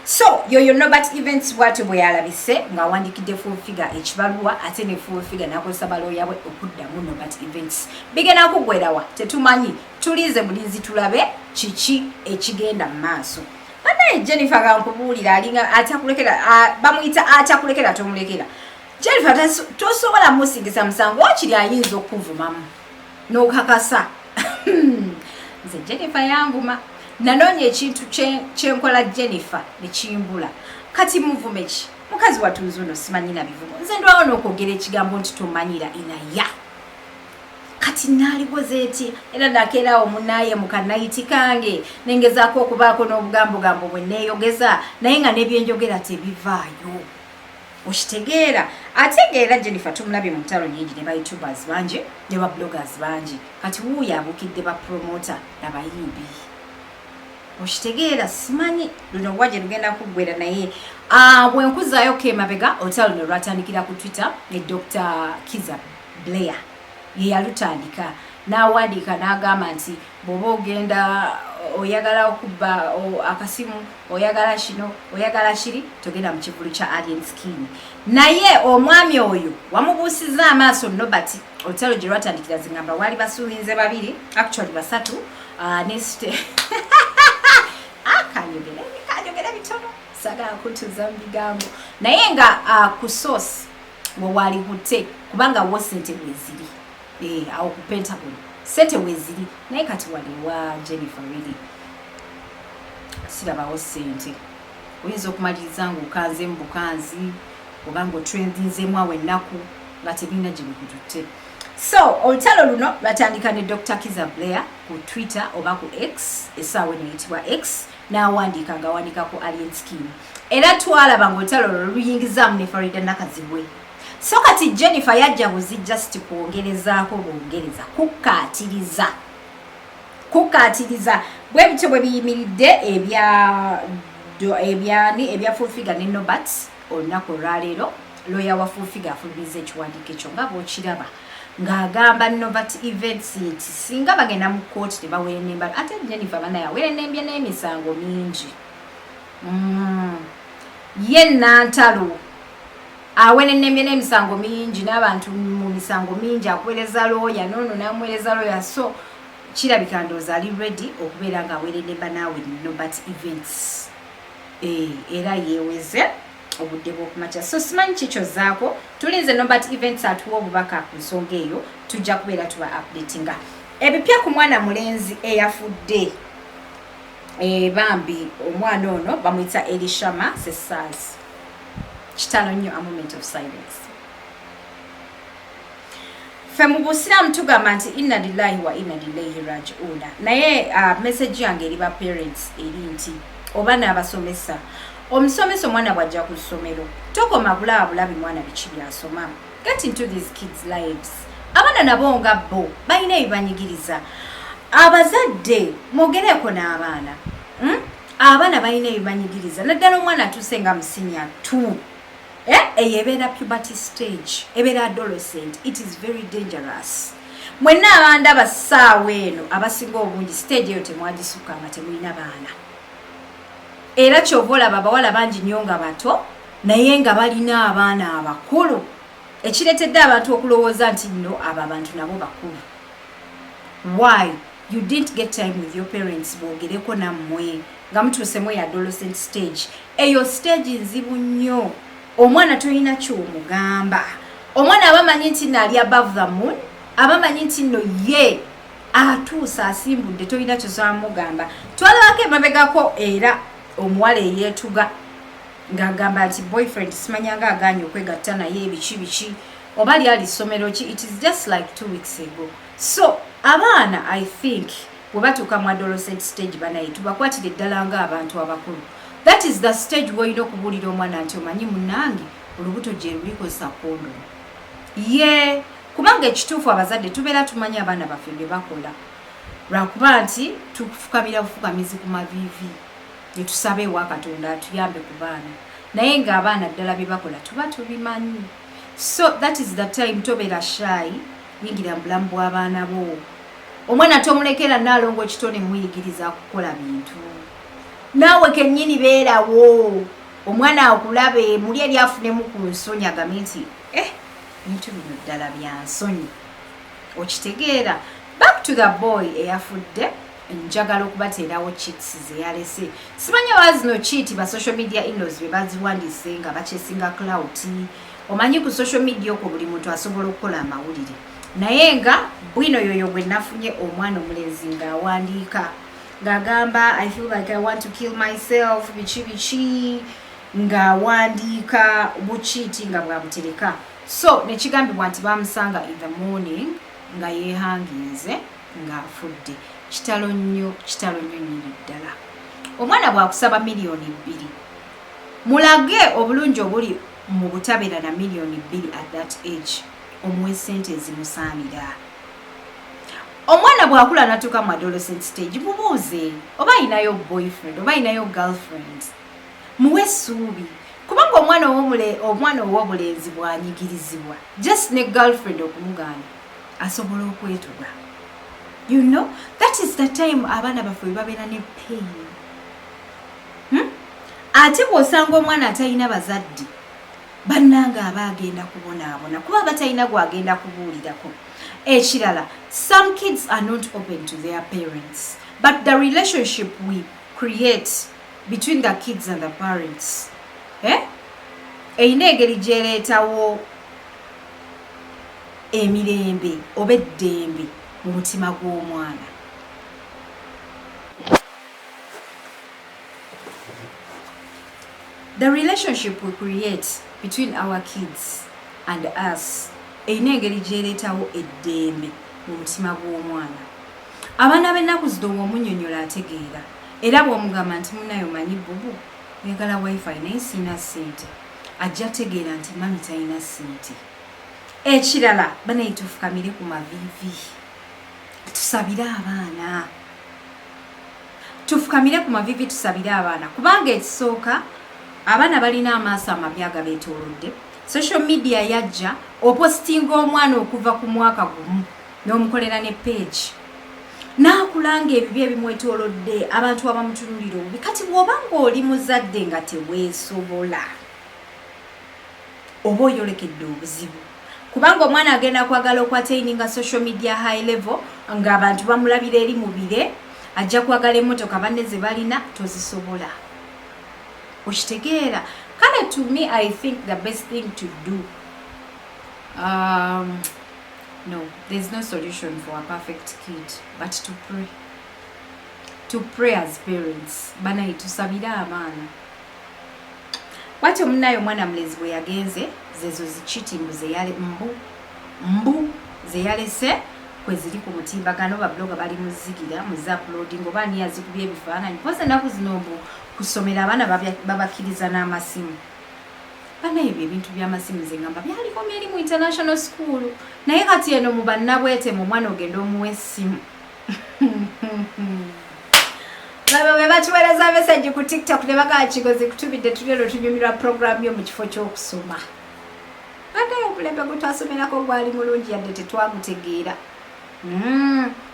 S1: So yoyo Nobert Events bwatyo bwe yalabise ng'awandikidde Full Figure ekibaluwa, ate ne Full Figure n'akozesa balooya bwe okuddamu Nobert Events. Bigenda kuggwerawa tetumanyi, tulinze bulinzi tulabe kiki ekigenda mu maaso. Banaye Jennifer gankubuulira, alinga atakulekera, bamuyita atakulekera tomulekera. Jennifer tosobola musingisa musango, wakiri ayinza okukuvumamu n'okakasa. Nze Jennifer yanvuma, nanoonya ekintu kyenkola Jennifer nekimbula. Kati muvume ki mukazi watunzi ono? Simanyi na bivumo, nze ndwawo n'okwogera ekigambo nti tomanyira inaya. Kati naalikoze eti? Era nakeerawo munaye mu kanight kange nengezaako okubaako n'obugambogambo bwe neeyogeza, naye nga n'ebyenjogera tebivaayo. Okitegeera? Ate ngaera Jennifer tumulabye mu ntalo nyingi ne ba youtubers bangi ne ba bloggers bangi. Kati wuuyo abuukidde ba promoter nabayimbi. Okitegeera? Simanyi luno wa gye lugenda kuggwera, naye bwe nkuzaayo ko emabega, olutalo luno lwatandikira ku Twitter ne Dr Kiza Blair ye yalutandika n'awandiika n'agamba nti bw'oba ogenda oyagala okubba akasimu, oyagala kino, oyagala kiri, togenda mu kivulu kya Alien Skin. Naye omwami oyo wamubuusiza amaaso Nobert. Olutalo gye lwatandikira, zingamba waali basuulinze babiri, actually basatu, nesite kanyogere kanyogere bitono, sagala kutuza mu bigambo, naye nga ku source wewaali kutte, kubanga wo sente weziri, awo ku Pentagon sente weziri. Naye kati wali wa Jennifer really sirabawo sente. Oyinza okumaliriza ngaokanzeemu bukanzi oba nga otrendinzeemu awo ennaku nga tebirina gye bikututte. So olutalo luno lwatandika ne Dr Kiza Blair ku Twitter oba ku X, essaawa eno eyitibwa X, n'awandiika ng'awandiika ku Alien Skin, era twalaba ng'olutalo lwo luyingizaamu ne Farida Nakazibwe. So kati Jennifer yajja buzi just kwongerezaako bwongereza, kukkaatiriza kukkaatiriza. Bwe bityo bwe biyimiridde ebya ebyani, ebya Full Figure ne Nobert. Olunaku olwaleero lawyer wa Full Figure afulumiza ekiwandiiko ekyo nga bw'okiraba, ng'agamba Nobert Events nti singa bagenda mu kkooti tebawerenemba. Ate Jennifer banaye awerenembye n'emisango mingi. Ye Nantalo awenenemye n'emisango mingi n'abantu mu misango mingi, akuweereza looya noono n'amuweereza looya, so kirabika ndowooza ali ready okubeera ng'awerenemba naawe Nobert Events. Era yeeweze obudde bw'okumakya, so simanyi kikyozaako. Tulinze Nobert Events atuwa obubaka ku nsonga eyo, tujja kubeera tuba updatinga ebipya ku mwana mulenzi eyafudde. Bambi omwana ono bamuyita Elishama Sesaazi. Kitalo nnyo. A moment of silence. Ffe mu busiraamu tugamba nti inna lillahi wa inna ilaihi rajiuna, naye message yange eri ba parents eri nti oba n'abasomesa, omusomesa omwana bw'ajja ku ssomero tokoma kulaba bulabi mwana biki byasoma. Get into these kids' lives. Abaana nabo nga bo balina ebibanyigiriza. Abazadde mwogereeko n'abaana, Abaana balina ebibanyigiriza, naddala omwana atuuse nga mu senior 2. Eyo ebeera puberty stage, ebeera adolescent. It is very dangerous. Mwenna abandaba ssaawa eno, abasinga obungi stage eyo temwagisukka nga temulina baana, era kyova olaba abawala bangi nnyo nga bato naye nga balina abaana abakulu, ekireetedde abantu okulowooza nti nno abo abantu nabo bakulu. Why you didn't get time with your parents boogereko nammwe nga mutuusemu eyo adolescent stage? Eyo stage nzibu nnyo. Omwana tolina kyomugamba. Omwana aba amanyi nti nno ali above the moon, aba amanyi nti nno ye atuuse asimbudde, tolina kyosamugamba. Twalabako emabegako era omuwala eyeetuga ng'agamba nti boyfriend simanyanga aganye okwegatta naye, biki biki, oba lyali ssomero ki. It is just like 2 weeks ago. So abaana, I think bwe batuuka mu adolescent stage, banaye tubakwatire ddala ng'abantu abakulu. That is the stage w'olina okubuulira omwana nti omanyi munnange, olubuto gye lulikozesa kondomu ye, kubanga ekituufu abazadde tubeera tumanyi abaana baffe bye bakola, lwakuba nti tufukamira bufukamizi ku maviivi ne tusaba ewa Katonda atuyambe ku baana, naye ng'abaana ddala bye bakola tuba tubimanyi. So that is the time. Tobeera shy, yingira mu bulamu bw'abaana bo. Omwana tomulekera naalongo kitone muyigiriza kukola bintu, naawe kennyini beerawo omwana akulabe muli eri afunemu ku nsonyi, agambe nti eh, bintu bino ddala bya nsonyi. Okitegeera? Back to the boy eyafudde, njagala okubateerawo chits zeyalese. Simanya oba zino chit ba social media inlaws be baziwandiise nga bachasinga clout. Omanyi ku social media okwo buli muntu asobola okukola amawulire, naye nga bwino yoyo gwe nafunye omwana omulenzi ng'awandiika ng'agamba, "I feel like I want to kill myself," biki biki, ng'awandiika bukiiti nga bwabutereka. So nekigambibwa nti bamusanga in the morning nga yeehanginze ng'afudde. Kitalo nnyo, kitalo nnyo nnyini ddala. Omwana bw'akusaba 2 miliyoni, mulage obulungi obuli mu butabeera na 2 miliyoni at that age, omuwe sente ezimusaanira. Omwana bw'akula natuuka mu adolescent stage, mubuuze oba ayinayo boyfriend oba ayinayo girlfriend, muwe essuubi, kubanga omwana ow'obulenzi bw'anyigirizibwa just ne girlfriend okumugaana, asobola okwetuga. That is the time abaana baffe bwe babeera ne pain, Ate bw'osanga omwana atalina bazadde, bannanga aba agenda kubonaabona kuba aba talina gwagenda kubuulirako. Ekirala, some kids are not open to their parents, but the relationship we create between the kids and the parents, eh? Erina engeri gyereetawo emirembe oba eddembe mu mutima gw'omwana. The relationship we create between our kids and us erina engeri gyereetawo eddembe mu mutima gw'omwana. Abaana b'ennaku zino bw'omunyonyola ategeera, era bw'omugamba nti munaye omanyi bubu oyagala WiFi naye siina ssente, ajja tegeera nti mami talina ssente. Ekirala, banaye tufukamire ku maviivi tusabire abaana, tufukamire ku maviivi tusabire abaana, kubanga ekisooka abaana balina amaaso amabi agabeetoolodde. Social media yajja opositinga omwana okuva ku mwaka 1 n'omukolera ne page. N'akula nga ebibi ebimwetoolodde, abantu abamutunulira obubi. Kati bw'oba ng'oli muzadde nga teweesobola, oba oyolekedde obuzibu, kubanga omwana agenda kwagala okwattaininga social media high level ng'abantu bamulabira eri mu bire. Ajja kwagala emmotoka banne ze balina, tozisobola. Okitegeera? Kale to me, I think the best thing to do, no, there's no solution for a perfect kid but to pray, to pray as parents. Banaye, tusabire abaana. Bwatyo munaye omwana mulenzi bwe yagenze, zezo zikitimbu zeyale mbu mbu zeyalese kwe ziri ku mutimbagano. Ba blogger bali muzigira muzi uploading oba ani yazikubye ebifaananyi. Poza ennaku zino mbu kusomera abaana babakkiriza n'amasimu. Banaye, ebyo ebintu by'amasimu nze ngamba byaliko eri mu international school, naye kati eno mu bannabwetemu omwana ogenda omuwa essimu. Baba be batuweereza message ku TikTok ne bagamba, "Kigozi kutubidde, tuli eno tunyumirwa program yo mu kifo ky'okusoma." Banaye, omulembe gwe twasomerako gwali mulungi, yadde tetwagutegeera.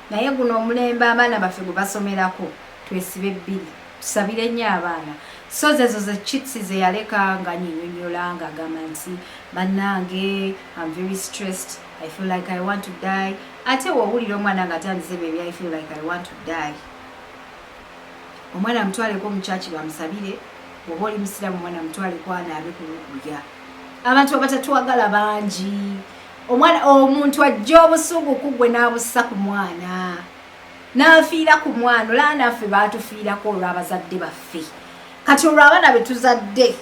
S1: Naye guno omulembe abaana baffe gwe basomerako, twesibe bbiri, tusabire nnyo abaana. So zezo ze chits ze yaleka nga nyinyonyola ng'agamba nti, "Bannange, I'm very stressed, I feel like I want to die." Ate woowulira omwana ng'atandise bebya "I feel like I want to die," omwana mutwaleko omukyaki bamusabire. Bw'oba oli musiraamu, omwana mutwaleko anaabe ku lukulya. Abantu abatatwagala bangi. Omwana omuntu ajja obusungu ku gwe n'abussa ku mwana, n'afiira ku mwana. Olaba naffe baatufiirako olw'abazadde baffe, kati olwo abaana be tuzadde.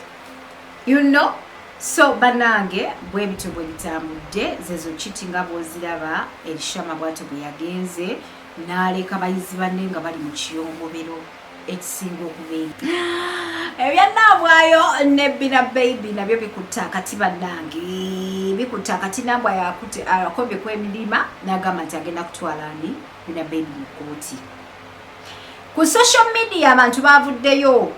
S1: So bannange, bwe bityo bwe bitambudde. Zezo kiti nga bw'oziraba. Erishama bwatyo bwe yagenze n'aleka bayizi banne nga bali mu kiyongobero ekisinga okubeera. Ebyannaabwayo ne Bina Baby nabyo bikutta akati. Bannange, bikutta akati. Nambwayo akombye ku emirima n'agamba nti agenda kutwala ani? Bina Baby mu kkooti. Ku social media abantu bavuddeyo,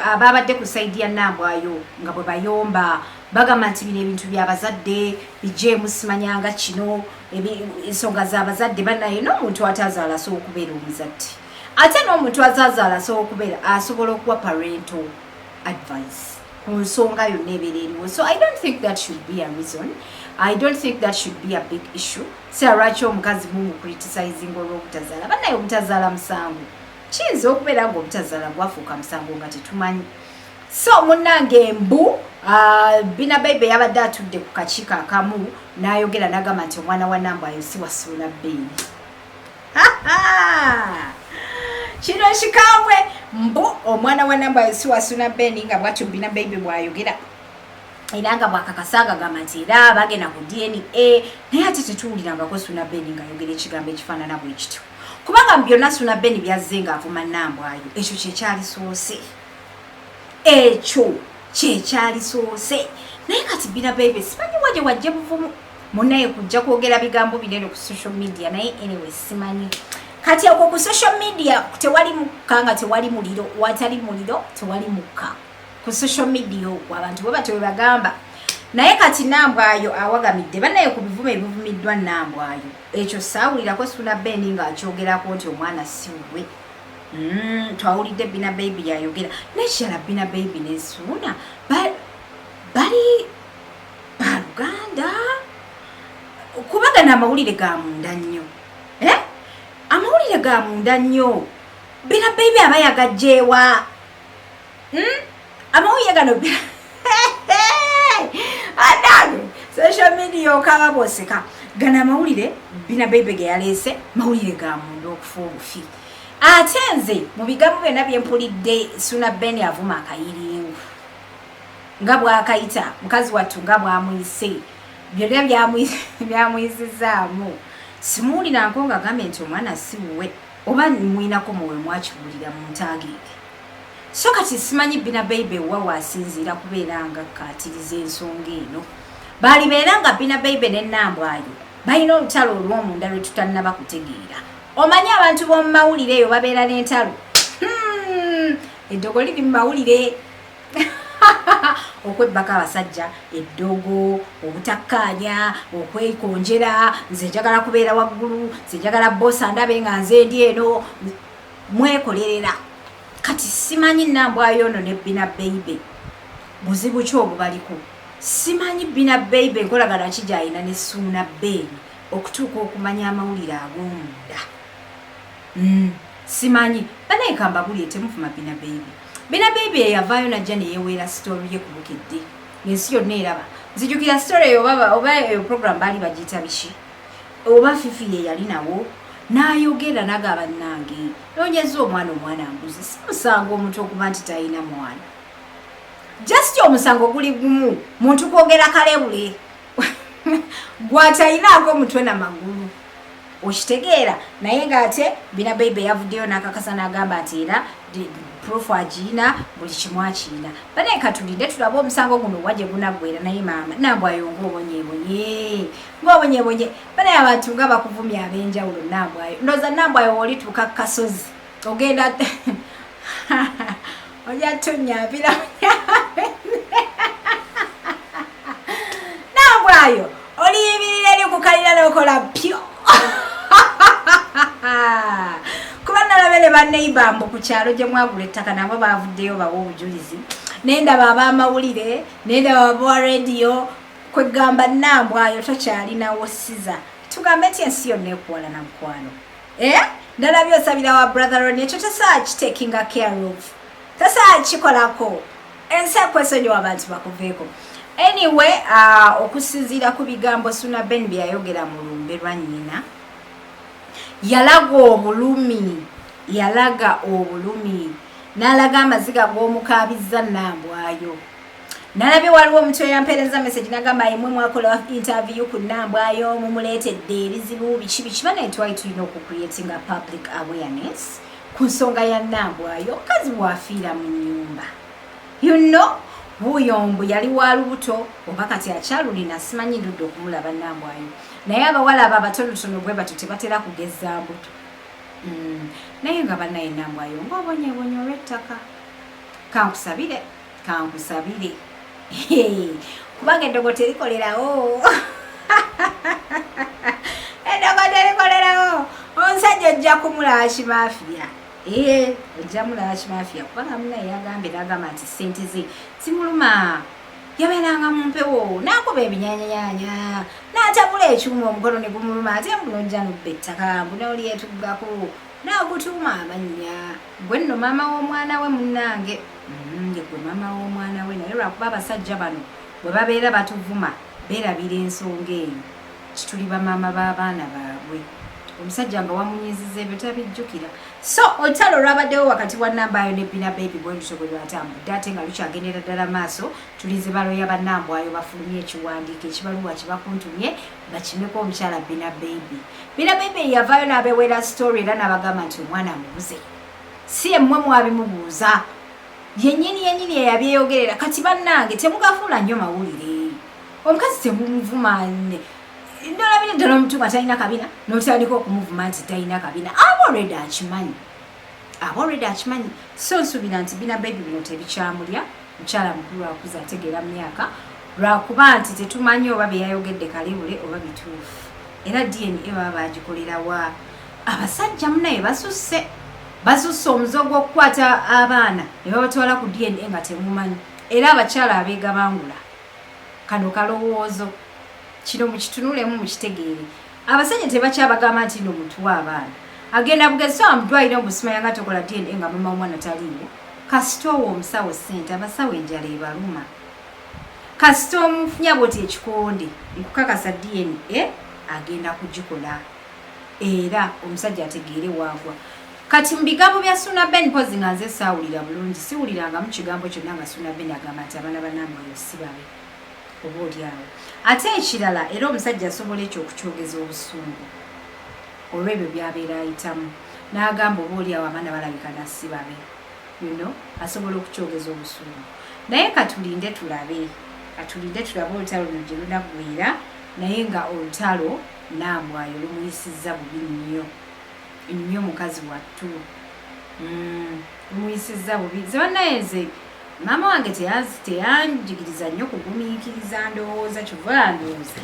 S1: ababadde ku side ya Nambwayo nga bwe bayomba, bagamba nti bino ebintu byabazadde bijeemu, simanyanga kino ensonga z'abazadde. Banaye, n'omuntu atazaala asobola okubeera omuzadde, ate n'omuntu azazaala asobola okubeera, asobola okuwa parental advice ku nsonga yonna ebeera eriwo. So I don't think that should be a reason, I don't think that should be a big issue. Si lwaki omukazi mumucriticizing olw'obutazaala. Banaye, obutazaala musango? Kiyinza okubeera nga obutazaala gwafuuka musango nga tetumanyi. So munnange, mbu Bina Baibe yabadde atudde ku kakiiko akamu n'ayogera n'agamba nti omwana wa Nambwayo si wasuula Bbeeni. Kino kikambwe. Mbu omwana wa Nambwayo si wasuula Bbeeni, nga bwatyo Bina Baibe bw'ayogera era nga bwakakasa, agagamba nti era bagenda ku DNA. Naye ate tetuwulirangako Suna Beni ng'ayogera ekigambo ekifaanana bwe kityo, kubanga mu byonna Suna Beni byazze ng'avuma Nambwayo, ekyo kyekyalisoose, ekyo kyekyalisoose. Naye kati Bina Bebe simanyi waje wajje buvumu munaye kujja kwogera bigambo binene ku social media. Naye anyway, simanyi kati okwo ku social media tewali mukka, nga tewali muliro. Watali muliro tewali mukka ku social media okwo, abantu bwe batyo bwe bagamba. Naye kati Nambwayo awagamidde bannaye ku bivumo ebivumiddwa Nambwayo. Ekyo saawulirako Suna Beni ng'akyogerako nti omwana si wuwe. Twawulidde Bina Baby yayogera. Nekirala, Bina Baby ne Suuna bali baluganda, kubagana amawulire ga munda nnyo, eh? Amawulire ga munda nnyo. Bina Baby aba yagajjeewa? Amawulire gano adange social media okaba bwoseka. Gano amawulire Bina Baby ge yaleese mawulire ga munda okufa obufi. Ate nze mu bigambo byonna byempulidde, Suna Ben avuma akayiringu nga bwakayita mukazi wattu, nga bwamuyise, byonna byamuyisizaamu. Simuwuliranko nga agambye nti omwana si wuwe. Oba mwinako muwe mwakiwulira muntaagenge? So kati simanyi Bina Baibe wa waasinziira kubeera nga kkaatiriza ensonga eno. Baalibeera nga Bina Baibe ne Nambwayo balina olutalo olw'omunda lwe tutannaba kutegeera. Omanyi abantu b'omu mawulire eyo babeera n'entalo. Eddogo liri mu mawulire. Okwebbako abasajja, eddogo, obutakkaanya, okwekonjera, nze njagala kubeera waggulu, nze njagala boss andabe nga nze ndi eno, mwekolerera. Kati simanyi Nambwayo ono ne Bina Baby buzibu ki obubaliko. Simanyi Bina Baby enkolagana ki gy'alina ne Suuna Ben okutuuka okumanya amawulire ag'omunda. Simanyi banaye, kambabulire, temuvuma Bina Baby. Bina Baby eyavaayo najja neyeweera story ye ku Bukedde ng'ensi yonna eraba. Nzijukira story eyo, oba eyo program baali bagiyita biki, oba Fifi ye yali nawo, n'ayogera nagaba, "Bannange, noonyeza omwana, omwana mbuzi." Si musango omuntu okuba nti talina mwana, just omusango guli gumu, muntu kwogera kalebule gwatayinaako omutwe namagulu, okitegeera? Naye ng'ate Bina Baby yavuddeyo n'akakasa n'agamba nti era proof agiina, buli kimu akiina. Banaye katulinde tulabe omusango guno wa gye gunaggwera. Naye maama Nambwayo, ng'obonyebonye, ng'obonyebonye. Banaye abantu nga bakuvumya ab'enjawulo. Nambwayo, ndowooza Nambwayo woolituuka ku kasozi ogenda ojja tunyambira. Nambwayo, oliyimirira eri kukalira n'okola pyo, kuba nalabe ne baneiba mbu ku kyalo gye mwagula ettaka nabo bavuddeyo bawa obujulizi, nendaba abamawulire, nendaba abawa rediyo. Kwegamba Nambwayo tokyalinawo siza, tugambe nti ensi yonna ekuwala na mukwano. Eh? Ndalabye osabira wa brother Ron, ekyo tasobola kitakinga care of, tasobola kikolako. Ensi ekwesonyiwa, abantu bakuveeko. Anyway, okusinziira ku bigambo Suna Ben bye yayogera mu lumbe lwa nnyina, yalaga obulumi, yalaga obulumi, n'alaga amaziga g'omukaabizza Nambwayo. Nalabye waliwo omuntu eyampeereza message nagamba, "Imwe mwakola interview ku Nambwayo, mumuleetedde ebizibu biki biki." Banaye, twali tulina okucreatinga public awareness ku nsonga ya Nambwayo. Omukazi bwafiira mu nyumba, wuuyo mbu yali wa lubuto, oba kati akyalulina, simanyi, ndudde okumulaba Nambwayo. Naye abawala abo abatonotono bwe batyo tebatera kugeza mbuto. Naye nga bannaye, Nambwayo ng'obonyebonya olw'ettaka, kankusabire, kankusabire, kubanga eddogo terikolerawo, eddogo terikolerawo. Omusajja ojja kumulaba kimafiya, ee, ojja mulaba kimafiya, kubanga munaye yagambye nagamba nti sente ze zimuluma, yabeeranga mu mpewo n'akuba ebinyanyanyanya n'atabula ekyuma omukono ne gumuluma, ate mbu nojja nobba ettaka, mbu n'olyetuggako n'agutuuma amannya. Gwe nno maama w'omwana we, munnange, gwe maama w'omwana we. Naye lwakuba abasajja bano bwe babeera batuvuma beerabira ensonga eyo kituli bamaama b'abaana baabwe. Omusajja nga wamunyiziza ebyo tabijjukira. So olutalo olwabaddewo wakati wa Nambwayo ne Bina Baby bwe lutyo bwe lwatambudde, ate nga lukyagendera ddala maaso. Tulinze baloya bannambwayo bafulumye ekiwandiiko, ekibaluwa kyebakuntumye bakimeko omukyala Bina Baby. Bina Baby yavaayo n'abeweera story era n'abagamba nti omwana amubuze, si emmwe mwabimubuuza, yennyini yennyini eyabyeyogerera. Kati bannange, temugafuula nnyo mawulire, omukazi temumuvuma. Ndolabire ddala omuntu nga talina kabina n'otandika okumuvuma nti talina kabina, aba already akimanyi, aba already akimanyi. So nsuubira nti Bina Baby bino tebikyamulya. Mukyala mukulu, akuze, ategeera mu myaka, lwakuba nti tetumanyi oba byeyayogedde kalebule oba bituufu. Era DNA baba bagikolerawa? Abasajja munaye basusse, basusse omuze ogw'okukwata abaana ne babatwala ku DNA nga temumanyi. Era abakyala abeegabangula, kano kalowoozo, kino mukitunulemu mukitegeere. Abasajja tebakyabagamba nti no mutuwa abaana, agenda bugezi so amudwalire obusimanya nga tokola DNA nga mama omwana taliiwo. Kasita owo omusawo sente, abasawo enjala ebaluma, kasita omufunya bwoti ekikonde, nkukakasa DNA agenda kugikola era omusajja ategeere waagwa. Kati mu bigambo bya Suna Ben, pozi nga nze saawulira bulungi, siwulirangamu kigambo kyonna nga Suna Ben agamba nti abaana banambwayo si babe, oba oli awo. Ate ekirala, era omusajja asobola ekyo okukyogeza obusungu olw'ebyo byabeera ayitamu n'agamba oba oli awo abaana balabika nasi babe, asobola okukyogeza obusungu. Naye katulinde tulabe, katulinde tulabe olutalo luno gye lunaggwera. Naye nga olutalo Nambwayo lumuyisizza bubi nnyo nnyo, mukazi wattu, lumuyisizza bubi. Ze bannaye, nze Maama wange teyanjigiriza nnyo kugumiikiriza, ndowooza kyova ndowooza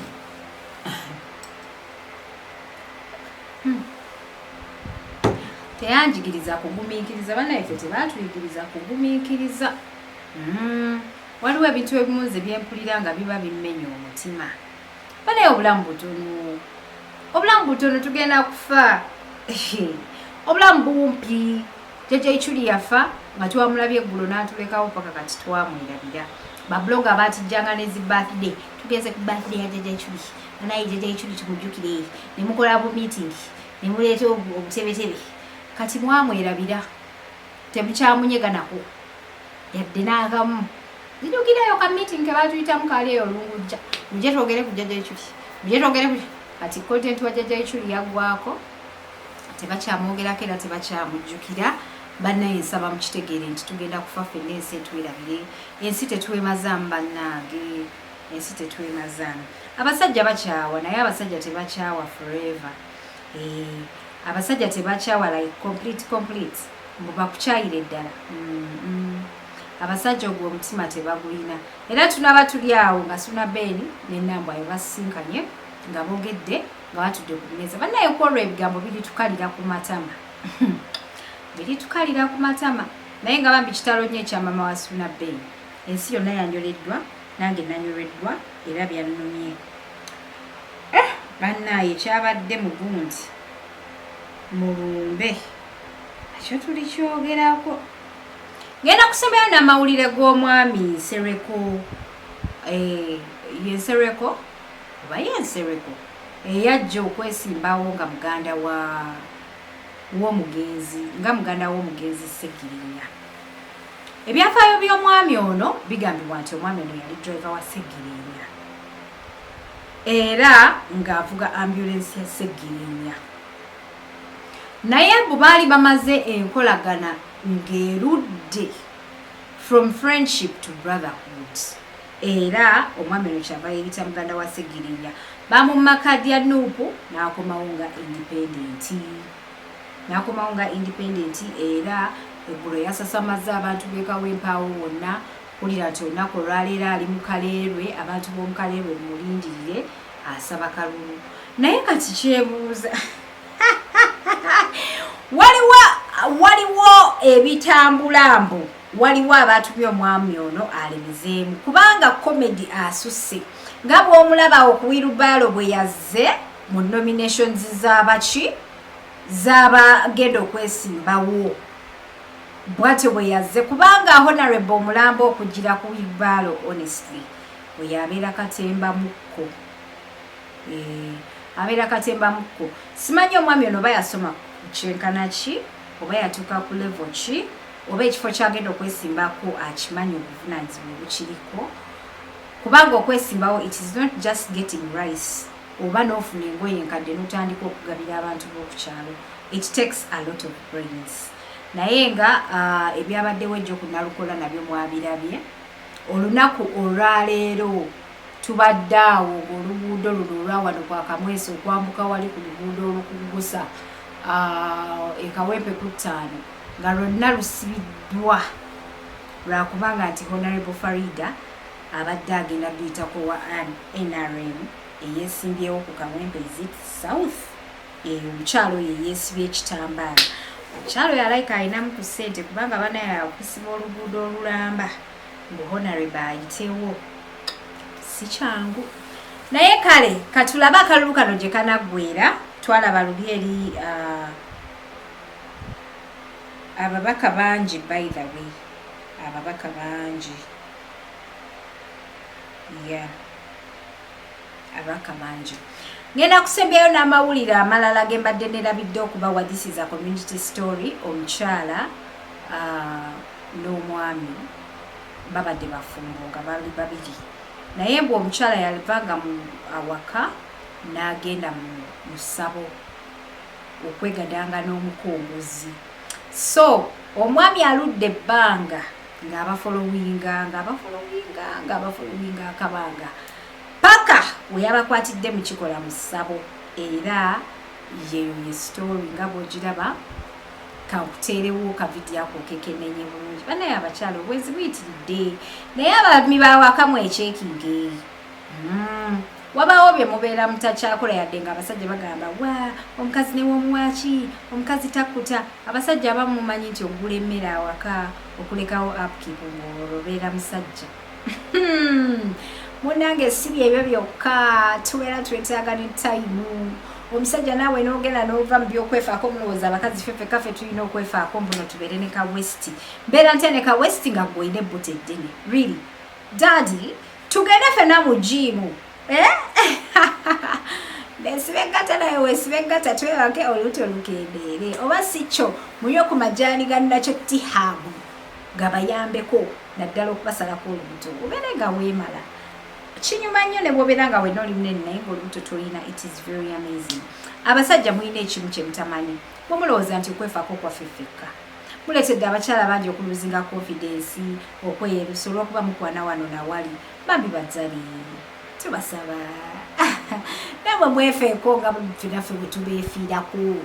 S1: teyanjigiriza kugumiikiriza. Bannaffe tebaatuyigiriza kugumiikiriza. Waliwo ebintu ebimu nze byempulira nga biba bimmenya omutima. Banaye obulamu butono, obulamu butono, tugenda kufa, obulamu bumpi. Jjajja Ichuli yafa nga twamulabye eggulo n'atulekawo, paka kati twamwerabira. Ba blogger batijjanga ne zi birthday, tugenze ku birthday ya Jjajja Ichuli, naye Jjajja Ichuli tumujjukire, ne mukola bu meeting, ne muleeta obutebetebe. Kati mwamwerabira, temukyamunyega nako yadde n'akamu. Nzijukirayo ka meeting ke batuyitamu kaali eyo olungujja, mujje twogere ku Jjajja Ichuli, mujje twogere ku. Kati content wa Jjajja Ichuli yaggwako, tebakyamwogerako era tebakyamujjukira. Bannaye, nsaba mukitegeere nti tugenda kufa ffenna, ensi etwerabire. Ensi tetwemazaamu bannange, ensi tetwemazaamu. Abasajja bakyawa, naye abasajja tebakyawa forever. Abasajja tebakyawa like complete complete, mbu bakukyayire ddala. Abasajja ogwo omutima tebagulina. Era tunaba tuli awo nga Suna Ben nenambwayo basisinkanye nga boogedde nga batudde ku mmeeza. Bannaye, kwolwo ebigambo biritukalira ku matama, biritukalira ku matama. Naye nga bambi kitalo nnyo ekya mama wa Suna Ben. Ensi yonna yanyoleddwa, nange nanyoleddwa era byannumye. Bannaaye, kyabadde mugundi mulumbe ekyo tuli kyogerako. Ngenda kusomerayo n'amawulire g'omwami Nsereko. Ye Nsereko oba ye Nsereko eyajja okwesimbawo nga muganda wa w'omugenzi, nga muganda w'omugenzi Segirinya. Ebyafaayo by'omwami ono bigambibwa nti omwami ono yali driver wa Segirinya era ng'avuga ambulensi ya Segirinya, naye bwe baali bamaze enkolagana ng'erudde from friendship to brotherhood, era omwami ono kyava yeeyita muganda wa Segirinya. Bamumma kadi ya NUP n'akomawo nga independent, n'akomawo nga independent. Era eggulo yasasamaza abantu b'ekawempaawo wonna. Wulira nti olunaku olwaleero ali mu Kaleerwe, abantu b'omu Kaleerwe mulindirire, asaba kalulu. Naye kati kyebuuza, waliwo ebitambula mbu waliwo abatumye omwami ono alemezeemu, kubanga comedy asusse nga bw'omulaba ku wheelbarrow bwe yazze mu nominations z'abaki z'abagenda okwesimbawo, bwatyo bwe yazze, kubanga honorable omulambo okugira ku wheelbarrow, honestly, oyo abeera katemba mukko. Abeera katemba mukko. Simanyi omwami ono oba yasoma kyenkana ki, oba yatuuka ku level ki, oba ekifo kyagenda okwesimbako akimanyi obuvunanyizibwa obukiriko, kubanga okwesimbawo, it is not just getting rice oba n'ofuna engoye enkadde n'otandika okugabira abantu b'okukyalo. It takes a lot of brains. Naye nga ebyabaddewo ejjo ku Nalukola nabyo mwabirabye. Olunaku olwaleero tubadde awo ng'oluguudo luno olwa wano kwa Kamwesi okwambuka wali ku luguudo olukugusa ekawempe ku 5 nga lwonna lusibiddwa lwakubanga nti Honorable Farida abadde agenda duyitako wa NRM eyesimbyewo ku Kawempe, is it South? Eyo omukyalo oyo eyeesibye ekitambaala, omukyalo oyo alayika alinamu ku ssente, kubanga banaye okusiba oluguudo olulamba ngu honorable ayitewo si kyangu. Naye kale katulabe akalulu kano gye kanaggwera. Twalaba luli eri ababaka bangi, by the way, ababaka bangi ya yeah. Ababaka bangi. Ngenda kusembyayo n'amawulire amalala ge mbadde nerabidde okubawa. This is a community story. Omukyala n'omwami babadde bafumbo nga bali babiri, naye mbwe omukyala yavanga mu awaka n'agenda mu ssabo okwegadanga n'omukongozi. So omwami aludde ebbanga ng'abafolowinga, ng'abafolowinga, ng'abafolowinga akabanga, paka we yabakwatidde mu kikola mu ssabo. Era yeyo ye story nga bw'ogiraba. Kankuteerewo ka video ako kekenenye bulungi. Banaye abakyala, obwenzi buyitiridde, naye abaami bawaka mwecheckinge. Wabaawo bye mubeera mutakyakola, yadde nga abasajja bagamba, "Wa omukazi newomuwaki, omukazi takkuta." Abasajja abamu mumanyi nti ogula emmere awaka, okulekawo upkeep, ng'olwo obeera musajja. Munange, si byebyo byokka, tubeera twetaaga ne time. Omusajja naawe n'ogenda n'ova mu byokwefaako. Mulowooza abakazi ffeffekka ffe tulina okwefaako, mbuno tubeere ne ka waist. Mbeera ntya ne ka waist nga gweolina ebbuto eddene? Really, daddy, tugende ffenna mu gym, eh? Nesiba eggata, naye wesiba eggata, twebake, olubuto lukendeere. Oba si kyo, munywe ku majaani ga nakyo tihabu, gabayambeko naddala okubasalako olubuto, obeere nga weemala. Kinyuma nnyo ne bwobeera nga wenna oli munene naye ngaolubuto tolina. It is very amazing. Abasajja mulina ekimu kye mutamanyi. Bwemulowooza nti okwefaako kwaffe ffekka, muleetedde abakyala bangi okulosinga confidence, okweyerusa olwokuba mukwana wano nawali. Bambi bazzali, tubasaba namwe mwefeeko nga ffenaffe bwe tubeefiirako,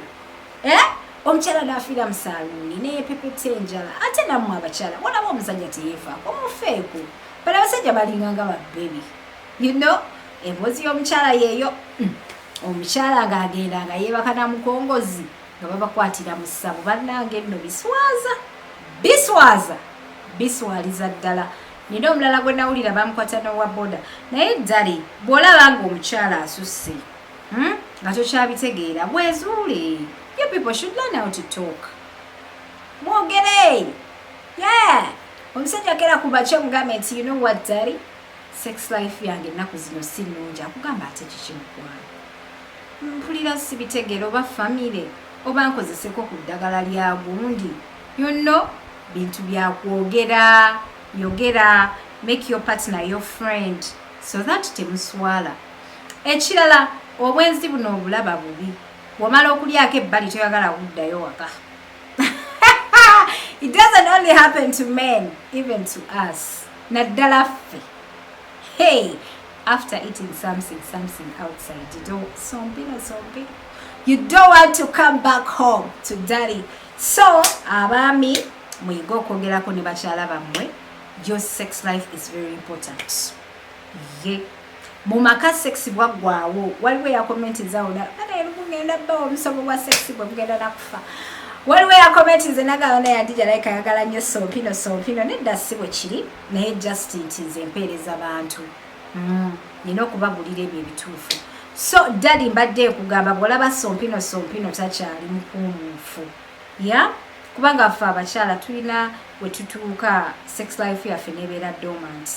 S1: eh? Omukyala n'afiira mu saaluuni neyepepeta enjala, ate nammwe abakyala walaba omusajja teyeefaako, mufeeko. Bano abasajja balinga nga babebi. Emboozi y'omukyala yeeyo. Omukyala ng'agenda nga yeebaka na mukongozi nga babakwatira mu ssabo. Bannange nno, biswaza, biswaza, biswaliza ddala. Nina omulala gwe nawulira bamukwata n'owa boda. Naye ddale bw'olaba nga omukyala asusse, Nga tokyabitegeera, bwezuule. You people should learn how to talk. Mwogere, yeah. Omusajja kera ku bakya omugambe nti, "You know what, daddy, sex life yange ennaku zino si nnungi." Akugamba, "Ate kiki, mukwano?" "Mpulira sibitegeera, oba famire, oba nkozeseko ku ddagala lya gundi." Bintu byakwogera. Yogera, make your partner your friend so that temuswala. Ekirala, obwenzi buno obulaba bubi. Bw'omala okulyako ebbali, toyagala kuddayo waka. It doesn't only happen to men, even to us, naddala ffe. Hey, after eating something something outside, you don't sompino sompino, you don't want to come back home to daddy. So abaami, muyige okwogerako ne bakyala bammwe. Your sex life is very important. Ye mu maka sex bwaggwawo, waliwo eyakomentinzawo mugenda bbawo omusomo gwa sex bwe mugenda nakufa. Waliwo eyakomentinze nagamba, "Naye Adija like ayagala nnyo sompino sompino." Nedda, si bwe kiri, naye just nti nze mpeereza bantu. Nina okubabulira ebyo ebituufu. So daddy, mbadde ekugamba, bw'olaba sompino sompino takyali mukuumuufu ya, kubanga ffe abakyala tulina we tutuuka sex life yaffe nebeera dormant.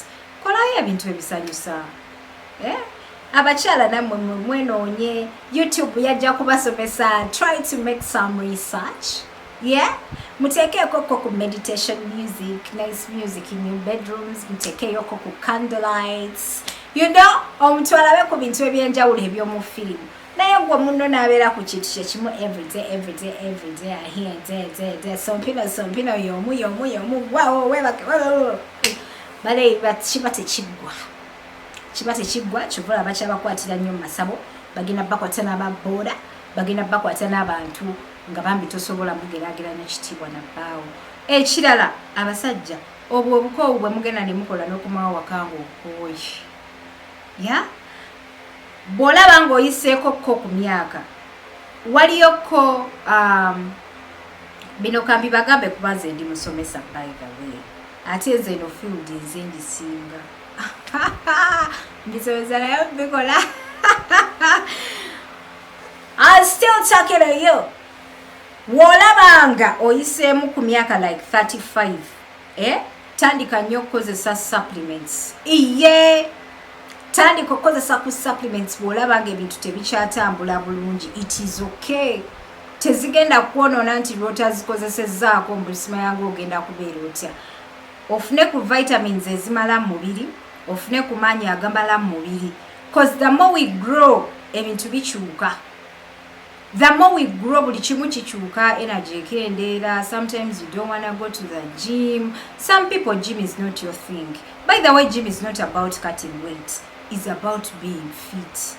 S1: Kolayo ebintu ebisanyusa, eh? Abakyala nammwe mwenoonye, YouTube yajja kubasomesa. Try to make some research, yeah. Muteekeekoko ku meditation music, nice music in your bedrooms, muteekeyoko ku candlelights, omuntu alabe ku bintu ebyenjawulo eby'omu firimu. Naye gwe muno n'abeera ku kintu kyekimu everyday, everyday, everyday, here, there, there, there, sompino sompino, yomu yomu yomu, wawo webake bale, kiba tekiggwa, kiba tekiggwa. Kyova bakyabakwatira nnyo mu masabo, bagenda bakwata n'ababooda, bagenda bakwata n'abantu nga bambi tosobola mugeraageranya kitiibwa nabbaawo. Ekirala, abasajja, obwo obukoowu bwe mugenda ne mukola n'okumawo waka nga okooye ya, bw'olaba ng'oyiseeko ko ku myaka, waliyoko bino kambi bagambe, kuba nze ndi musomesa, by the way, ate nze eno field nze ngisinga mbisomesa, naye mbikola. I'm still talking to you. W'olabanga oyiseemu ku myaka like 35, eh? Tandika nnyo okukozesa supplements. Iye, tandika okukozesa ku supplements bw'olaba nga ebintu tebikyatambula bulungi. It is okay, tezigenda kwonoona nti lwotazikozesezzaako mbusima yange ogenda kubeera otya. Ofune ku vitamins ezimala mu mubiri, ofune ku maanyi agamala mu mubiri, 'cause the more we grow, ebintu bikyuka. The more we grow, buli kimu kikyuka, energy ekendeera. Sometimes you don't wanna go to the gym. Some people, gym is not your thing. By the way, gym is not about cutting weight, is about being fit.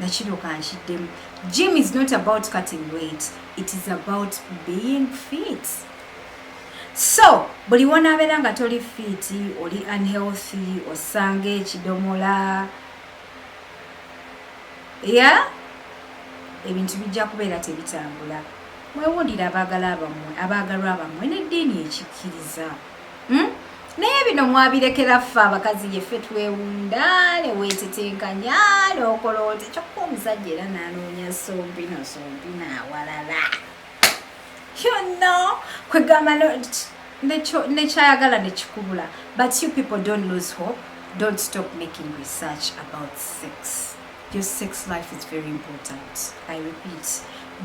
S1: Nakino kankiddemu. Gym is not about cutting weight, it is about being fit. So buli wonaabeera nga toli fit, oli unhealthy, osanga ekidomola ya ebintu bijja kubeera tebitambula. Mwewundire abaagala bammwe, abaagalwa bammwe, n'eddiini ekikkiriza, Naye bino mwabirekera ffe abakazi, yeffe twewunda neweetetenkanya n'okola oti, kyokka omusajja era n'anoonya sompino sompino awalala. Kwegamba nekyayagala nekikubula. But you people, don't lose hope. Don't stop making research about sex. Your sex life is very important. I repeat,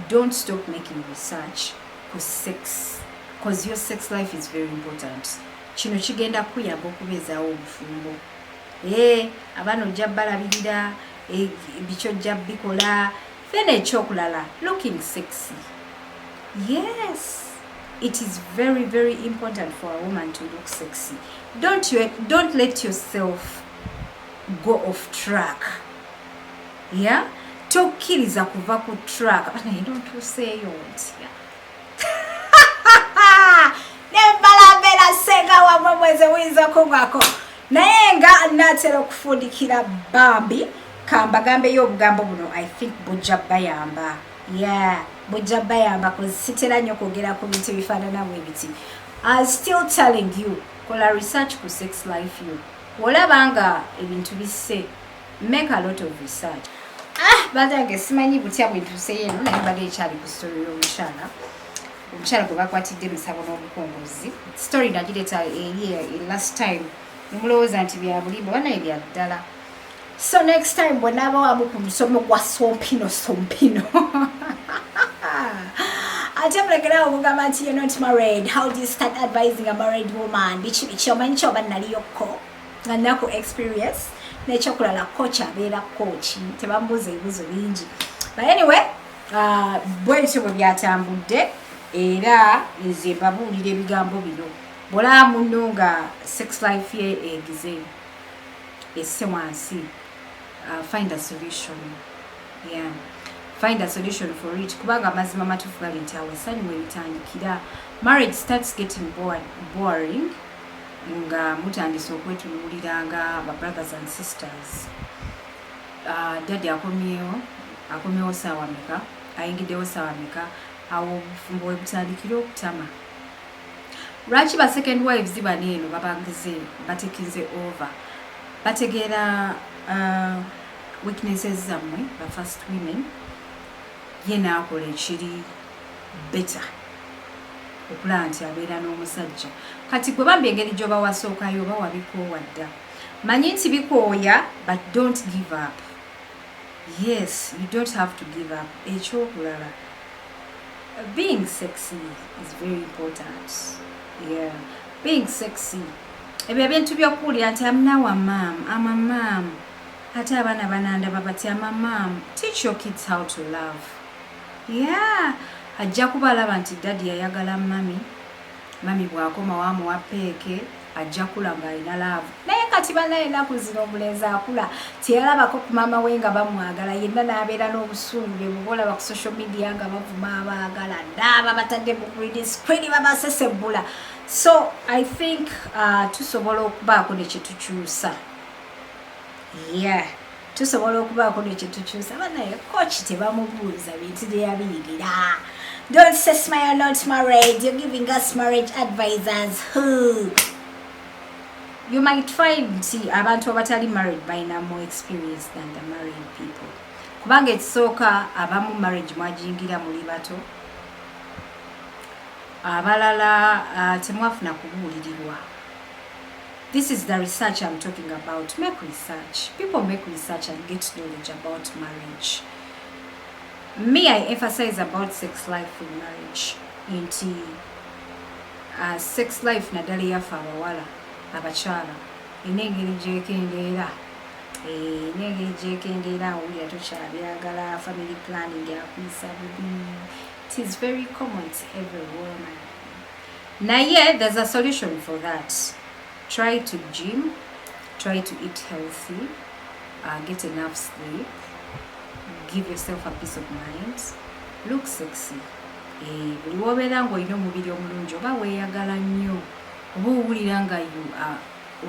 S1: don't stop making research ku sex, because your sex life is very important. Kino kigenda kuyamba okubeezaawo obufumbo. Ee, abaana ojja balabirira, biki ojja bikola. Then ekyokulala, looking sexy. Yes, it is very, very important for a woman to look sexy. Don't let yourself go off track. Yeah, tokkiriza kuva ku track. Naye nontuuseeyo ntya nembalambera senga wamwe mweze muyinza kungwako? Naye nga natera okufundikira, bambi kambagambeyo obugambo buno. I think bujja bayamba. Yeah, bujja bayamba, cause sitera nnyo kwogera ku bintu ebifaanana bwe biti. I still telling you, kola research ku sex life yo. Olaba nga ebintu bisse, make a lot of research. Ah, banange, simanyi butya bwe ntuuseyo eno, naye mbadde ekyali ku story y'omukyala, omukyala gwe bakwatidde emisabo n'obukongozi. Story nagireeta eri last time, nemulowooza nti bya bulimba, banaye bya ddala. So next time bwe naaba wamu ku musomo gwa sompino sompino, ate mulekerawo okugamba nti you're not married, how do you start advising a married woman, biki biki. Omanyi kyoba naliyokko nga nnaku experience. N'ekyokulala, coach abeera coach, tebamubuuza ebibuuzo bingi. But anyway, bwebityo bwe byatambudde. Era nze mbabuulira ebigambo bino: bwolaba munno nga sex life ye egize esse wansi, find a solution. Yeah, find a solution for it, kubanga amazima matuufu gali nti awo essanyu we litandikira. Marriage starts getting boring nga mutandise okwetunuulira nga ba brothers and sisters. Daddy akomyewo, akomyewo saawa meka, ayingiddewo saawa meka? Awo obufumbo we butandikira okutama. Lwaki ba second wives bano eno babangize batekinze over? Bategeera weaknesses zammwe ba first women, ye naakola ekiri better okulaba nti abeera n'omusajja. Kati gwe bambi, engeri gy'oba wasookayo oba wabikoowa dda, manyi nti bikooya, but don't give up. Yes, you don't have to give up. Ekyokulala, being sexy is very important. Yeah, being sexy. Ebyo ebintu byokuwulira nti am now a mom, am a mom, ate abaana banandaba bati am a mom. Teach your kids how to love. Yeah, ajja kuba alaba nti daddy yayagala mummy, mummy bw'akoma wamuwa peck, ajja kula ng'alina love. Naye kati banaye ennaku zino omulenzi akula teyalabako ku maama we nga bamwagala, yenna n'abeera n'obusungu bwe buba olaba ku social media nga bavuma abaagala naaba batadde mu green screen babasesebbula. So I think tusobola okubaako ne kyetukyusa. Yeah, tusobola okubaako ne kyetukyusa. Banaye coach tebamubuuza bintu gye yabiyigira. Don't say smile, not married, you're giving us marriage advisors who you might find nti abantu abatali married balina more experience than the married people, kubanga ekisooka, abamu marriage mwagiyingira muli bato, abalala temwafuna kubuulirirwa. This is the research I'm talking about. Make research, people. Make research and get knowledge about marriage. Me, I emphasize about sex life in marriage, nti sex life, naddala eyaffe abawala, abakyala, erina engeri gyekendeera, erina engeri gyekendeera. Owulira tokyabyagala, family planning akuyisa bubi. It is very common to every woman, naye there's a solution for that. Try to gym, try to eat healthy, get enough sleep. Give yourself a peace of mind. Look sexy. Eh, buli wobeera ng'olina omubiri omulungi oba weeyagala nnyo oba owulira nga you are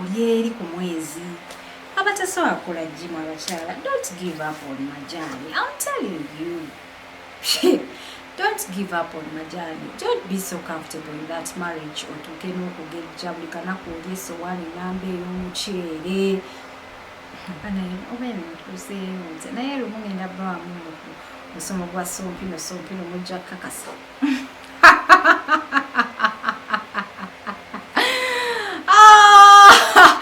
S1: oli eri ku mwezi. Abatasobola kukola gym, abakyala, don't give up on majani. I'm telling you, don't give up on majani. Don't be so comfortable in that marriage otuuke n'okugejja buli kanaku oli esowaani namba ey'omuceere. Naye oba eno ntuuseeyo nze, naye lumu ngenda bawamu musomo gwa sompino sompino, mujja kukakasa. Ah,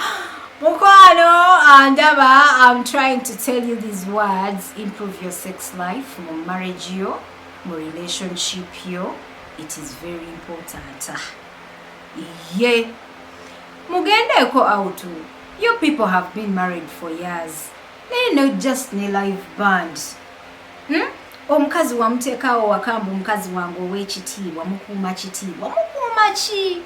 S1: mukwano andaba, I'm trying to tell you these words: improve your sex life mu marriage yo, mu relationship yo. It is very important. Ye mugendeeko out. You people have been married for years, naye no just ne live band, Omukazi wamuteekaawo wakamba, omukazi wange ow'ekitiibwa, mukuuma kitiibwa, mukuuma ki?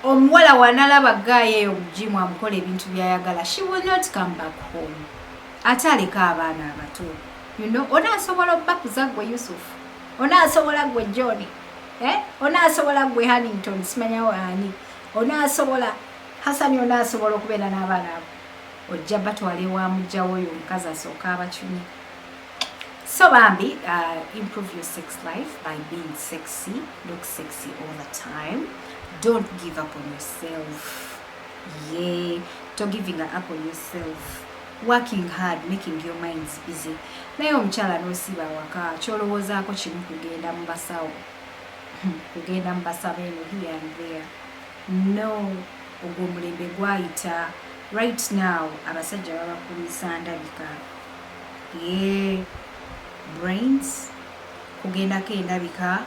S1: Omuwala wanalaba guy eyo mu gym amukola ebintu byayagala, she will not come back home. Ate aleka abaana abato. Onaasobola obbakuza gwe Yusuf? Onaasobola gwe John, eh? Onaasobola gwe Hannington, simanyawo ani? Onaasobola Hasani? Onaasobola okubeera n'abaana abo? Ojja batwala ewa mujjawo oyo omukazi asooka abacunye. So bambi, improve your sex life by being sexy. Look sexy all the time. Don't give up on yourself. Yeah, don't giving up on yourself. Working hard, making your minds busy. Naye omukyala n'osiiba waka, kyolowoozaako kimu, kugenda mu basawo, kugenda mu basawo eno here and there. No, ogwo omulembe gwayita. Right now abasajja babakulisa ndabika, ye brains kugendako endabika,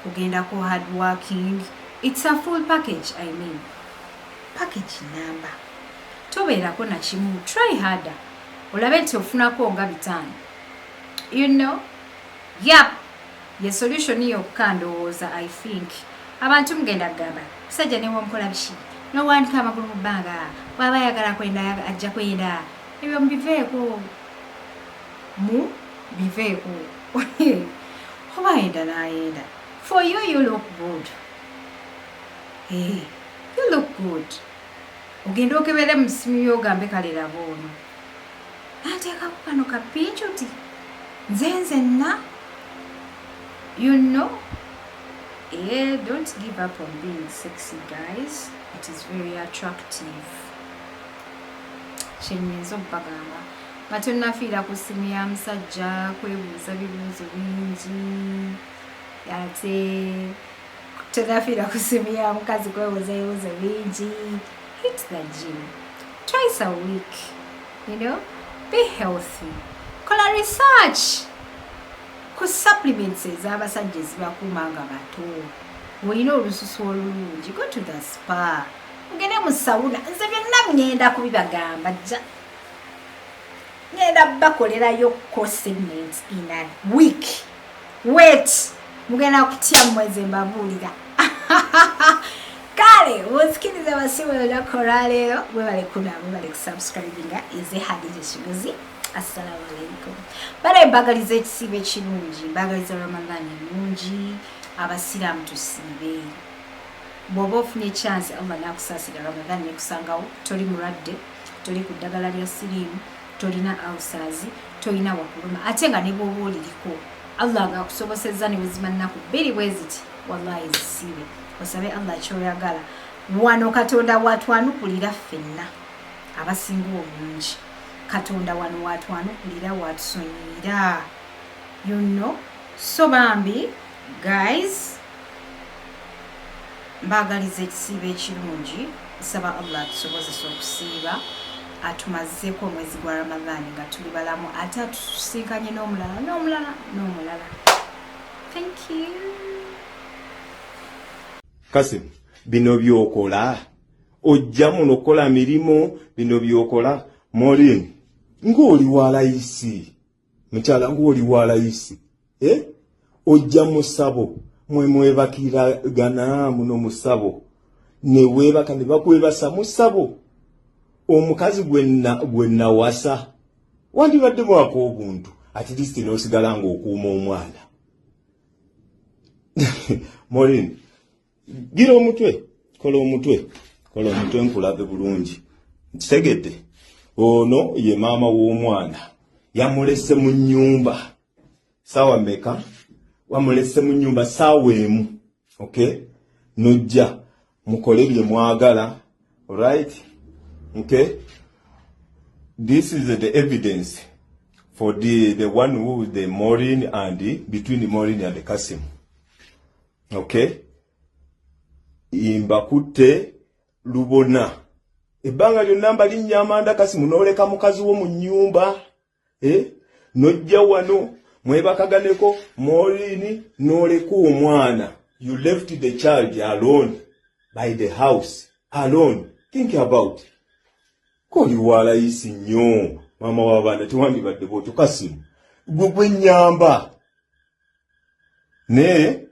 S1: kugendako hard working. It's a full package. I mean, package number tobeerako nakimu. Try harder olabe nti ofunako nga 500. Yap, ye solution yokka ndowooza. I think abantu mugenda kugamba, musajja newomukola biki, nowandika amagulu mu bbanga, bwaba ayagala kwenda ajja kwenda. Ebyo mubiveeko, mu biveeko. Oba ayenda n'ayenda. For you, you look good. Hey, you look good. Ogenda okebere mu simu yogambe, kale laba ono nanteekako kano kapincuti, nze nzenna. Yeah, don't give up on being sexy, guys. It is very attractive. Kyenyinza okubagamba nga tonnafiira ku ssimu ya musajja kwebuuza bibuuzo bingi, ate tonafiira ku ssimu ya mukazi kwebuuza bibuuzo bingi. Hit the gym twice a week, be healthy. Kola research ku supplements ez'abasajja ezibakuuma nga bato. Olina olususu olulungi, go to the spa, mugende mu sauna. Nze byonna ngenda kubibagamba, jja ngenda bakolerayo segment in a week. Wait, mugenda kutya mmweze, mbabuulira. Kale munzikirize basibe olunaku olwaleero. Mwebale kuna, mwebale kusubscribinga. Eze Hadija Kigozi. Assalamu alaikum. Bale, mbagaliza ekisiibo ekirungi, mbagaliza Ramadhan ennungi. Abasiraamu tusiibe. Bw'oba ofunye chance, Allah nakusaasira, Ramadhan nekusangawo, toli mulwadde, toli ku ddagala lya siriimu, tolina ulcers, tolina wakuluma, ate nga ne bw'oba oliriko, Allah nga akusobosezza ne wezima nnaku 2 bwe ziti, wallahi zisiibe, osabe Allah kyoyagala. Wano Katonda watwanukulira ffenna abasinga obungi. Katonda wano watwanukulira, watusonyiira. So bambi guys, mbaagaliza ekisiibo ekirungi. Nsaba Allah atusobozesa okusiiba, atumazeeko omwezi gwa Ramadhaani nga tuli balamu, ate atusinkanye n'omulala n'omulala n'omulala. Thank you.
S2: Kasimu, bino byokola, ojja muno okukola mirimu, bino byokola. Maureen, ng'oli wa layisi, mukyala, ng'oli wa layisi, eh? Ojja musabo mwe mwebakiragana muno musabo, ne weebaka ne bakwebasa musabo. Omukazi gwe nawasa Wandibadde mwako obuntu, at least n'osigala ng'okuuma omwana. Maureen, gira omutwe, kola omutwe, kola omutwe nkulabe bulungi. Nkitegedde. Ono ye maama w'omwana. Yamulese mu nnyumba. Saawa mmeka? Wamulese mu nnyumba saawa 1. Okay? Nojja mukole bye mwagala. Alright? Okay? This is the evidence for the one who the Maureen and the, between Maureen and the Kasim. Okay? Mbakutte lubona. Ebbanga lyonna mbalinnya amanda Kasimu n'oleka mukazi wo mu nnyumba. Eh? Nojja wano mwebakaganeko Maureen n'oleka omwana. You left the child alone by the house. Alone. Think about it. Koli walayisi nnyo maama w'abaana tewandibadde bw'otyo Kasimu. Gwe gwe nnyamba. Naye